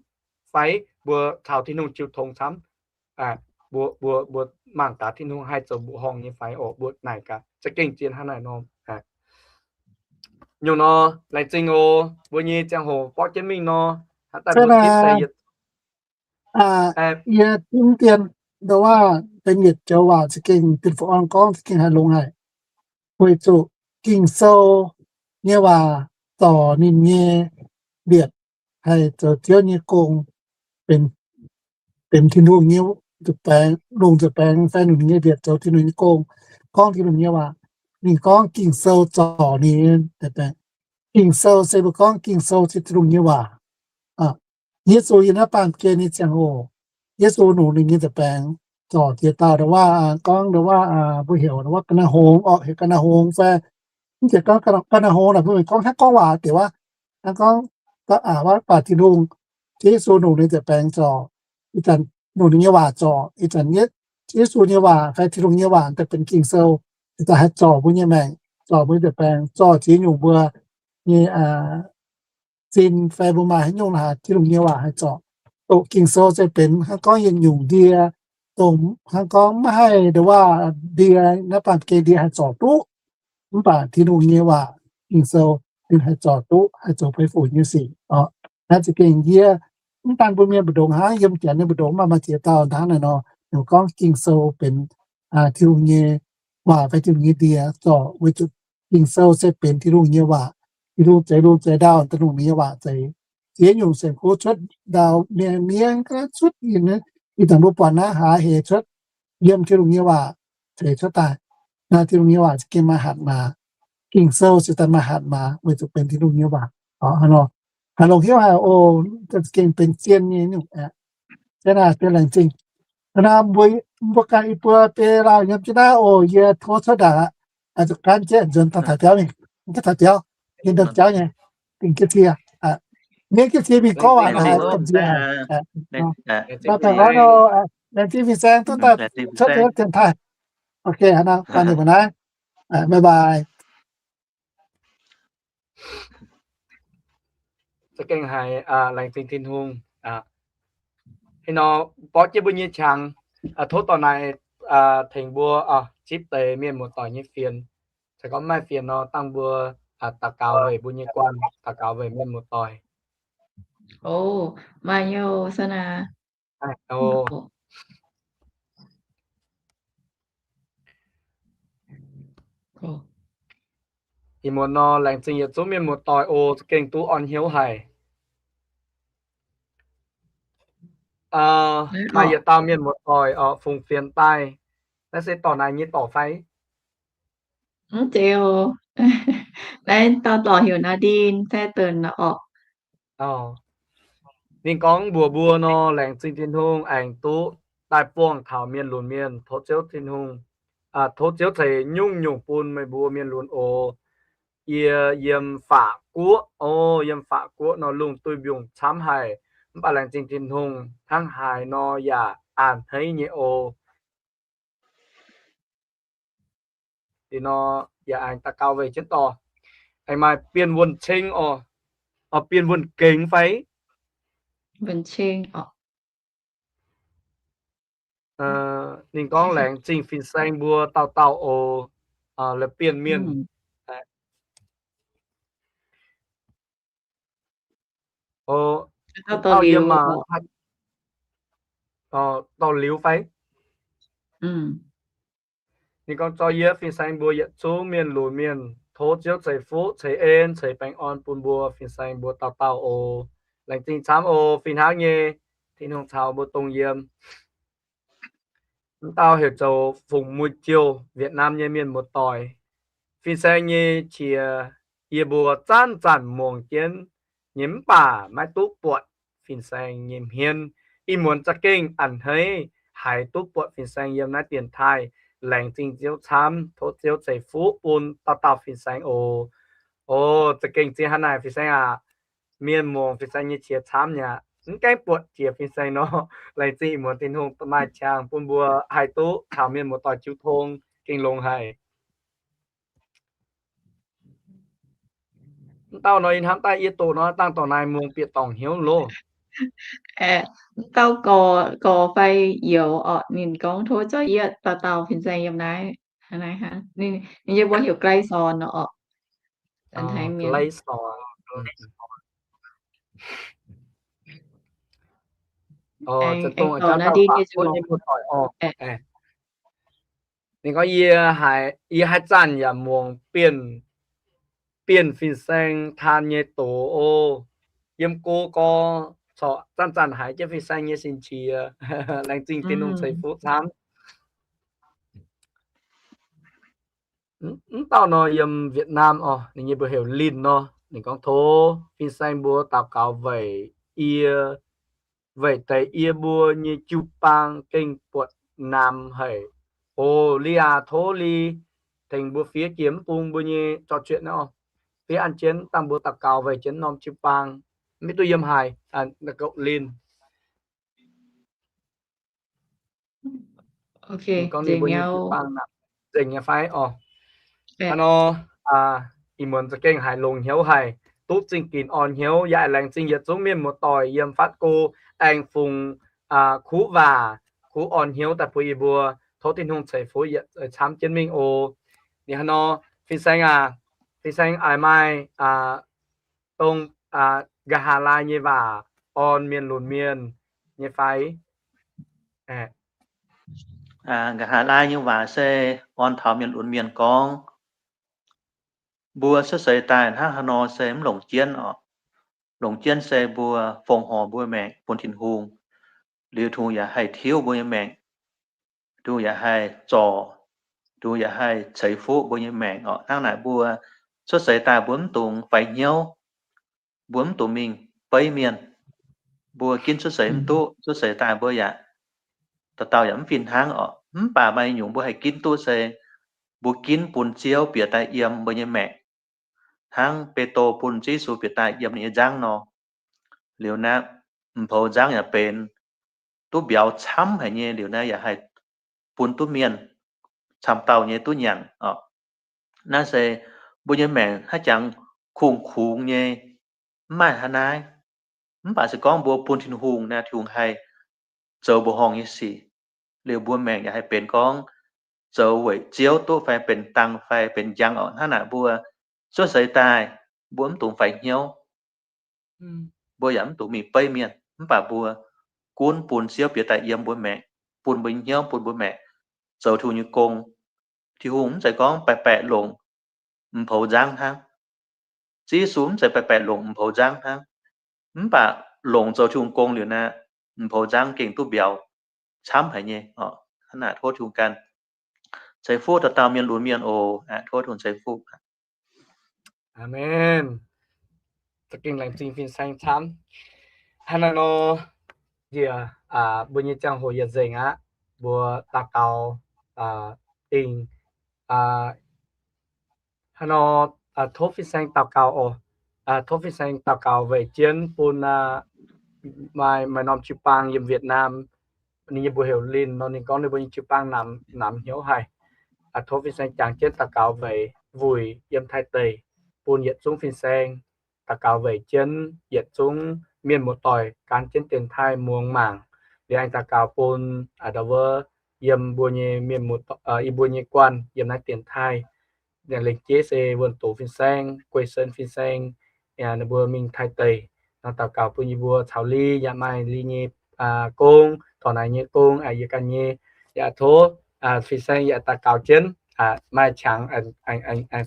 fai mbuo caux Tin-Hungh jiu tong camv, mbuo, mbuo, mbuo mangc gaax Tin-Hungh haih zoux mbuoqc horngh nyei fai oc. Mbuo naaic gaax za'gengh zien hnangv naaic nor. Nyungc nor, laengz zingh oc. Mbuo nyei ziangh hoc borqv jienv mingh nor, haaix daaih mbuo gitv se yietc, yie zungv dien, ndoh waac benx yietc joux waac za'gengh dinh fu orn gorngv za'gengh haih longx haic. Weic zuqc Ging-Sou nyei waac zorc ninh nyei mbietc haih zoux Ziouv nyei gong, benx, benx Tin-Hungh nyei nzuih baengx, lungh nzuih baengx fai lungh nyei mbietc zoux Tin-Hungh nyei gong, gorngv Tin-Hungh nyei waac. Ninh gorngv Ging-Sou zorc ninh nyei nzuih baengx. Ging-Sou se mbuo gorngv Ging-Sou se Tin-Hungh nyei waac. Yesu yiem naaiv baamh gen nyei ziangh hoc, Yesu longc ninh nyei nzuih baengx zorc ziex dauh, ndoh waac gorngv, ndoh waac mbuo heuc ndoh waac ga'naaiv hngongx orqc, heuc ga'naaiv hngongx fai mv zeiz gorngv ga'naaiv hngongx naaic, mbuo mingh gorngv hnangv gorngv waac deix waac, hnangv gorngv, aa, waac baac Tin-Hungh, Yesu longc ninh nzuih baengx zorc, ih zanc longc ninh nyei waac zorc, ih zanc Yesu nyei waac fai Tin-Hungh nyei waac daaih benx Ging-Sou, ih zanc haih zorc mbuo nyei maengc, zorc mbuo nzuih baengx, zorc ziex nyungc mbuo nyei, aa, sin fai mbuo maaih haaix nyungc la'haaix, Tin-Hungh nyei waac haih zorc. Doqc Ging-Sou se benx hnangv gorngv yietc nyungc ndie, dongh hnangv gorngv maiv haih ndongc waac ndie naaiv baamh gen ndie haih zorc duqv. Mv baac Tin-Hungh nyei waac, Ging-Sou, ninh haih zorc duqv, haih zoux beiv funx nyei sic oc. Naaiv za'gengh yie mv daan mbuo mienh mbu'ndongx hnangv, yiem janx nyei mbu'ndongx maaih maaih ziex dauh hnangv naaiv nor, ninh gorngv Ging-Sou benx Tin-Hungh nyei waac fai Tin-Hungh nyei ndie zorc, weic zuqc Ging-Sou se benx Tin-Hungh nyei waac. Tin-Hungh zeix lungh zeix ndau, Tin-Hungh nyei waac zeix ziex nyungc saeng-kuv cuotv ndau, mienh mienv ga'naaiv cuotv, ih zanc mbuo buatc naaiv haaix heix cuotv, yiem Tin-Hungh nyei waac ceix cuotv daaih. Naaiv Tin-Hungh nyei waac za'gengh maaih hatc maaz. Ging-Sou se daaih maaih hatc maaz weic zuqc benx Tin-Hungh nyei waac. Haaix longx hnyouv haic oc, za'gengh benx zien nyei nyungc aeqv. Zien aah, zien laengz zingh. Naaiv mbuo, mbuo ganh i buo biei lauh yiem jienv naaiv oc, yie tov cuotv ndaangc aqv. Zuqc gaanv jieqv nzuonx dangh taux biauv mingh, taux biauv, yie ndorm jauv nyei, dingh jienv cie, mienv jienv cie mingh gorngv waac naaic haic, domh nziex haic. Laengz zingh fin-saeng duqv daaih cuotv dienx taaih. Ok, haaix nor ganh ninh mbuo naaiv. Bye bye. Za'gengh haiz laengz zingh Tin-Hungh. Hnangv nor borqv jienv mbuo nyei qangx, tov dorh naaic tengx mbuo zipv deix mienh muoz-doic nyei fienx. Se gorngv maaih fienx nor, dangh mbuo daux gaux weic mbuo nyei guanh, daux gaux weic mienh muoz-doic. Maaih nyei, Sana. Ih muonz nor, laengz zingh yietc zungv mienh muoz-doic oc, za'gengh duqv orn hnyouv haic. Maaih yietc dauh mienh muoz-doic oc, fungx fienx daaih. Naaiv se dorc naaic nyei dorc fai? Mv zeiz oc. Naaiv dauh dorc heuc Nadine, fai Deix oc. Ninh gorngv mbuox mbuo nor, laengz zingh Tin-Hungh aengx duqv daaih buangh taux mienh lunx mienh. Tov Ziouv Tin-Hungh, tov Ziouv ceix nyungc-nyungc bun meih mbuo mienh lunx oc. Yie yiem Faqv Guoqv oc. Yiem Faqv Guoqv nor lungh duih mbiungc camv haic, mv baac laengz zingh Tin-Hungh, hnangv haaix nor yaac a'hneiv nyei oc. Liuz nor yaac aengx daux gaux weic jienv dorh, aengx maaih Bienh Wuonh Ceng oc. Bienh Wuonh Gengx fai? Ninh gorngv, laengz zingh fin-saeng mbuo dauh dauh oc, la'bienh mienh. Dorh liuz fai? Ninh gorngv, zorqv yie fin-saeng mbuo yietc zungv mienh lunx mienh, tov Ziouv ceix fuqv ceix en ceix baengh orn bun mbuo fin-saeng mbuo dauh dauh oc. Laengz zingh camv oc. Fih hnangv nyei, Tin-Hungh caux mbuo dongh yiem. M'dauh heuc zoux Fungc Muih Jouh, Vietnam nyei mienh muoz-doic. Fin-saeng nyei qiex yie mbuo zanc-zanc muangx jienv nyei mv baac maiv duqv buatc fin-saeng nyei hmien. Ih muonz za'gengh a'hneiv haiz duqv buatc fin-saeng yiem naaiv dienx taaih. Laengz zingh Ziouv camv, tov Ziouv ceix fuqv bun dauh dauh fin-saeng oc. O, za'gengh ziex hnangv naaic fin-saeng aac. Mienh muangx fin-saeng nyei qiex camv aqv. Mv gaengh buatc jiex fin-saeng nor, laengz zingh ih muonz Tin-Hungh maaih qangx bun mbuo haih duqv taux mienh muoz-doic jiu tong, gengh longx haic. M'dauh nor yie hnamv daaih yie doqc nor dangh dorc naaic muangx bieqc dorngc hnyouv loh. M'dauh gorx fai youz orqc, ninh gorngv tov zorqv yie dauh dauh fin-saeng yiem naaiv. Ninh nyei mbuox heuc Glai Sorn orqc. Ninh gorngv, yie haiz, yie haaix zanc yaac muangx bienh, bienh fin-saeng taan nyei doz oc. Yiem go gorx corc zanc-zanc haiz jienv fin-saeng nyei sin qiex. Laengz zingh Tin-Hungh ceix fuqv camv. Mv dauh nor yiem Vietnam oc, ninh nyei mbuox heuc Linh nor. Ninh gorngv, tov fin-saeng mbuo daux gaux weic yie, weic deix yie mbuo nyei jiu-baang gengh buatc namx haic. O, Linh aac, tov Linh tengx mbuo fiev jiex mv bung mbuo nyei zorqv juetc naaiv oc. Fiev an jienv dangh mbuo daux gaux weic jienv norm jiu-baang. Mv hiuv duqv yiem haaix, Linh. Gorngv ninh mbuo nyei jiu-baang nzengc nyei fai oc. Hnangv nor, ih muonz za'gengh haiz longx hnyouv haic. duqv zingh ginx orn hnyouv, yaac laengz zingh yietc zungv mienh muoz-doic yiem Fatv Go aengx fungx kuv waac, kuv orn hnyouv daaih bun yie mbuo. Tov Tin-Hungh ceix fuqv yietc camv jienv mingh oc. Ninh hnangv nor, Fin-Saeng aac, Fin-Saeng aengx maaih dongh nqa'haav laai nyei waac orn mienh lunx mienh nyei fai? Nqa'haav laai nyei waac se orn taux mienh lunx mienh gorngv, mbuo cuotv seix daaih hnangv haaix nor se mv longc jienv oc. Longc jienv se mbuo fongc horc mbuo maengc bun Tin-Hungh, liuz Tin-Hungh yaac haih tiuv mbuo nyei maengc, Tin-Hungh yaac haih zorc, Tin-Hungh yaac haih ceix fuqv mbuo nyei maengc oc. Hnangv naaic mbuo cuotv seix daaih mbuo mv dungx faix hnyouv, mbuo mv dungx mingh beiv mienh. Mbuo ginv cuotv seix mv duqv, cuotv seix daaih mbuo yaac dauh dauh yaac mv fih hnangv oc. Mv baac maaih nyungc mbuo haih ginv duqv se mbuo ginv bun Ziouv bieqc daaih yiem mbuo nyei maengc, hnangv Betoh bun Ziouv Yesu bieqc daaih yiem ninh nyei nzangv nor. Liuz naaiv m'poux nzangv yaac benx duqv mbiauz camv haic nyei, liuz naaiv yaac haih bun duqv mienh camv dauh nyei duqv nyanc oc. Naaiv se mbuo nyei maengc haaix jangx kungx-kungx nyei, mv maaih hnangv naaiv. Mv baac se gorngv mbuo bun Tin-Hungh naaiv, Tin-Hungh haih zoux mbuoqc horngh nyei sic, liuz mbuo maengc yaac haih benx gorngv zoux weic Ziouv duqv fai benx dangh fai benx njang oc. Hnangv naaic mbuo cuotv seix daaih mbuo mv dungx faix hnyouv, mbuo yaac mv dungx mingh beiv mienh, mv baac mbuo gunv bun Ziouv bieqc daaih yiem mbuo maengc, bun mbuo nyei hnyouv, bun mbuo maengc zoux Tin-Hungh nyei gong. Tin-Hungh mv zeiz gorngv baeqc baeqc longc m'poux nzangv hnangv. Ziouv Yesu mv zeiz baeqc baeqc longc m'poux nzangv hnangv. Mv baac longc zoux Tin-Hungh gong liuz naaiv, m'poux nzangv gengh duqv mbiauz camv haic nyei oc. Hnangv naaic tov Tin-Hungh ganh ceix fuqv dauh dauh mienh lunx mienh oc. Tov Tin-Hungh ceix fuqv. Aamen. Za'gengh laengz zingh fin-saeng camv. Hnangv naaiv nor, njiec mbuo nyei ziangh hoc yietc nzengc aqv. Mbuo daux gaux dingh hnangv nor, tov fin-saeng daux gaux oc. Tov fin-saeng daux gaux weic jienv bun maaih, maaih norm jiu-baang yiem Việt Nam, ninh nyei mbuox heuc Linh nor, ninh gorngv ninh mbuo nyei jiu-baang namx, namx hnyouv haic. Tov fin-saeng jangx jienv daux gaux weic wuic yiem Taiv deic, bun yietc zungv fin-saeng daux gaux weic jienv yietc zungv mienh muoz-doic gan jienv dienx taaih muangx mangc. Liuz aengx daux gaux bun ndau wuov yiem mbuo nyei mienh, yie mbuo nyei guanh yiem naaiv dienx taaih. Lengc jeiv se wuonh doz fin-saeng, guei sen fin-saeng, ninh mbuo mingh Taiv deic nor, daux gaux bun yie mbuo caux Li yaac maaih Li nyei gong, dorh naaic nyei gong, yie ganh nyei. Yaac tov fin-saeng yaac daux gaux jienv, maaih qangx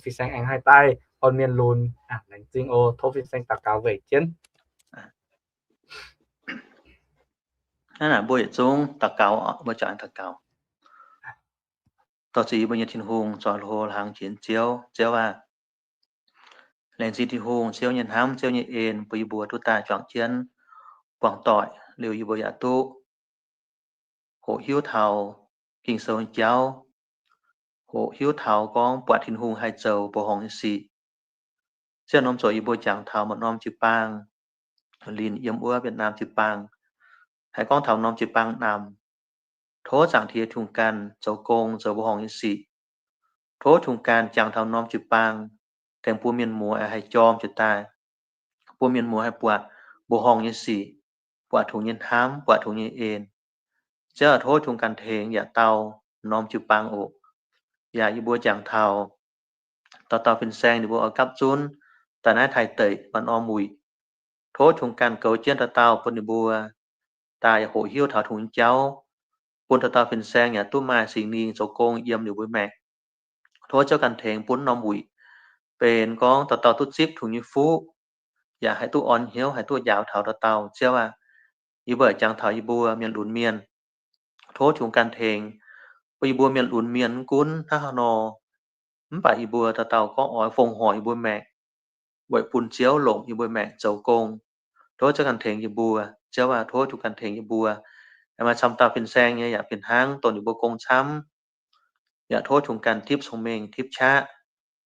fin-saeng aengx haih daaih orn mienh lunx. Laengz zingh oc. Tov fin-saeng daux gaux weic jienv. Hnangv naaic mbuo yietc zungv daux gaux, mbuo jangx daux gaux. Dorh ziqc mbuo nyei Tin-Hungh, zoux hlo hlang jiex Ziouv. Ziouv aah, laengz zingh Tin-Hungh, Ziouv nyei hnamv, Ziouv nyei en, bun yie mbuo duqv daaih juangc jienv buangh doic, liuz yie mbuo yaac duqv hoqc hiuv taux Ging-Sou nyei jauv, hoqc hiuv taux gorngv buatc Tin-Hungh haih zoux mbuoqc horngh nyei sic. Ziouv norm zoqc yie mbuo jangx taux maaih norm jiu-baang, Linh yiem wuov Việt Nam jiu-baang, haih gorngv taux norm jiu-baang namx. Tov Zaangc Diex Tin-Hungh ganh zoux gong zoux mbuoqc horngh nyei sic. Tov Tin-Hungh ganh jangx taux norm jiu-baang, tengx bun mienh muoz haih jorm jiez daaih, bun mienh muoz haih buatc mbuoqc horngh nyei sic, buatc Tin-Hungh nyei hnamv, buatc Tin-Hungh nyei en. Ziouv aah, tov Tin-Hungh ganh tengx yaac dau norm jiu-baang oc. Yaac yie mbuo jangx taux dauh dauh fin-saeng ninh mbuo oix gapv zunv daaih naaiv Taiv deic maaih norm wuic. Tov Tin-Hungh ganh goux jienv dauh dauh bun ninh mbuo daaih yaac hoqc hiuv taux Tin-Hungh nyei jauv, bun dauh dauh fin-saeng yaac duqv maaih Singx Lingh zoux gong yiem ninh mbuo maengc. Tov Ziouv ganh tengx bun norm wuic benx gorngv dauh dauh duqv zipv Tin-Hungh nyei fuqv, yaac haih duqv orn hnyouv, haih duqv njaaux taux dauh dauh. Ziouv aah, yie mbuo jangx taux yie mbuo mienh lunx mienh, tov Tin-Hungh ganh tengx bun yie mbuo mienh lunx mienh mv gunv hnangv haaix nor, mv baac yie mbuo dauh dauh gorngv oix fongc horc yie mbuo maengc weic bun Ziouv longc yie mbuo maengc zoux gong. Tov Ziouv ganh tengx yie mbuo. Ziouv aah, tov Tin-Hungh ganh tengx yie mbuo. Maaih camv dauh fin-saeng nyei yaac fih hnangv, dongh ninh mbuo gong camv, yaac tov Tin-Hungh ganh tipv cong-mengh tipv qaqv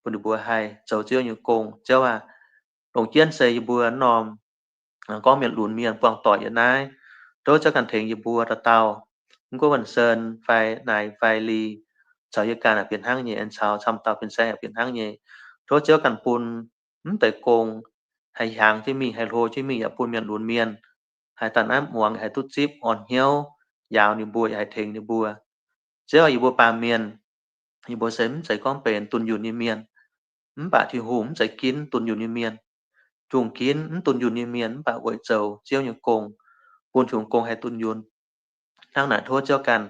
bun ninh mbuo haih zoux Ziouv nyei gong. Ziouv aah, longc jienv se yie mbuo norm gorngv mienh lunx mienh buangh doic yiem naaiv, tov Ziouv ganh tengx yie mbuo dauh dauh, mv gunv Win-Sen fai Naix fai Li, caux yie ganh yaac fih hnangv nyei, aengx caux camv dauh fin-saeng yaac fih hnangv nyei. Tov Ziouv ganh bun mv deix gong haih hiaangx jienv mingh, haih hlo jienv mingh yaac bun mienh lunx mienh haih daaih naaiv muangx, haih duqv zipv orn hnyouv, njaaux ninh mbuo yaac haih tengx ninh mbuo. Ziouv, yie mbuo baamh mienh, yie mbuo se mv zeiz gorngv benx dunh yunh nyei mienh, mv baac Tin-Hungh mv zeiz ginv dunh yunh nyei mienh. Jungh ginv mv dunh yunh nyei mienh mv baac weic zoux Ziouv nyei gong, bun Tin-Hungh gong haih dunh yunh. Hnangv naaic tov Ziouv ganh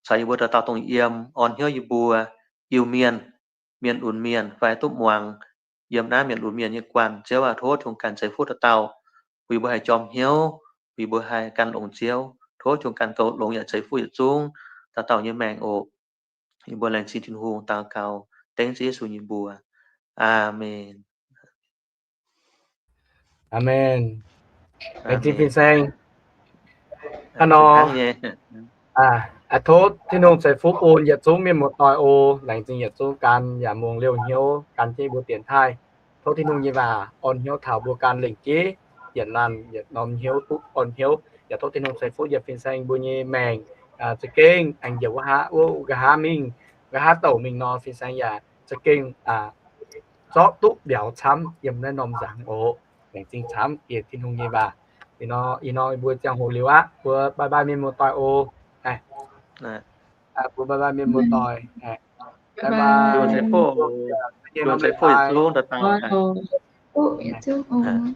caux yie mbuo dauh dauh dongh yiem, orn hnyouv yie mbuo, Iu-Mienh, mienh lunx mienh fai duqv muangx yiem naaiv mienh lunx mienh nyei guanh. Ziouv aah, tov Tin-Hungh ganh ceix fuqv dauh dauh, bun yie mbuo haih jorm hnyouv, bun yie mbuo haih gan longx Ziouv. Tov Tin-Hungh ganh goux longx yaac ceix fuqv yietc zungv dauh dauh nyei maengc oc. Yie mbuo laengz zingh Tin-Hungh daux gaux dengv Ziouv Yesu nyei mbuox. Aamen. Aamen. Laengz zingh fin-saeng. Hnangv nor, tov Tin-Hungh ceix fuqv bun yietc zungv mienh muoz-doic oc. Laengz zingh yietc zungv gan yaac muangx liouh hnyouv gan jienv mbuo dienx taaih. Tov Tin-Hungh nyei waac orn hnyouv taux mbuo gan lengc jeiv, yietc laanh yietc norm hnyouv duqv orn hnyouv. Yaac tov Tin-Hungh ceix fuqv yietc fin-saeng mbuo nyei maengc, za'gengh aengx njiec wuov haav, wuov nqa'haav mingh, nqa'haav douc mingh nor, fin-saeng yaac za'gengh zorqv duqv mbiauz camv yiem naaiv norm nzangc oc. Laengz zingh camv bieqc Tin-Hungh nyei waac. Ih nor mbuo ziangh hoc liuz aqv, mbuo bye bye mienh muoz-doic oc. Mbuo bye bye mienh muoz-doic. Bye bye.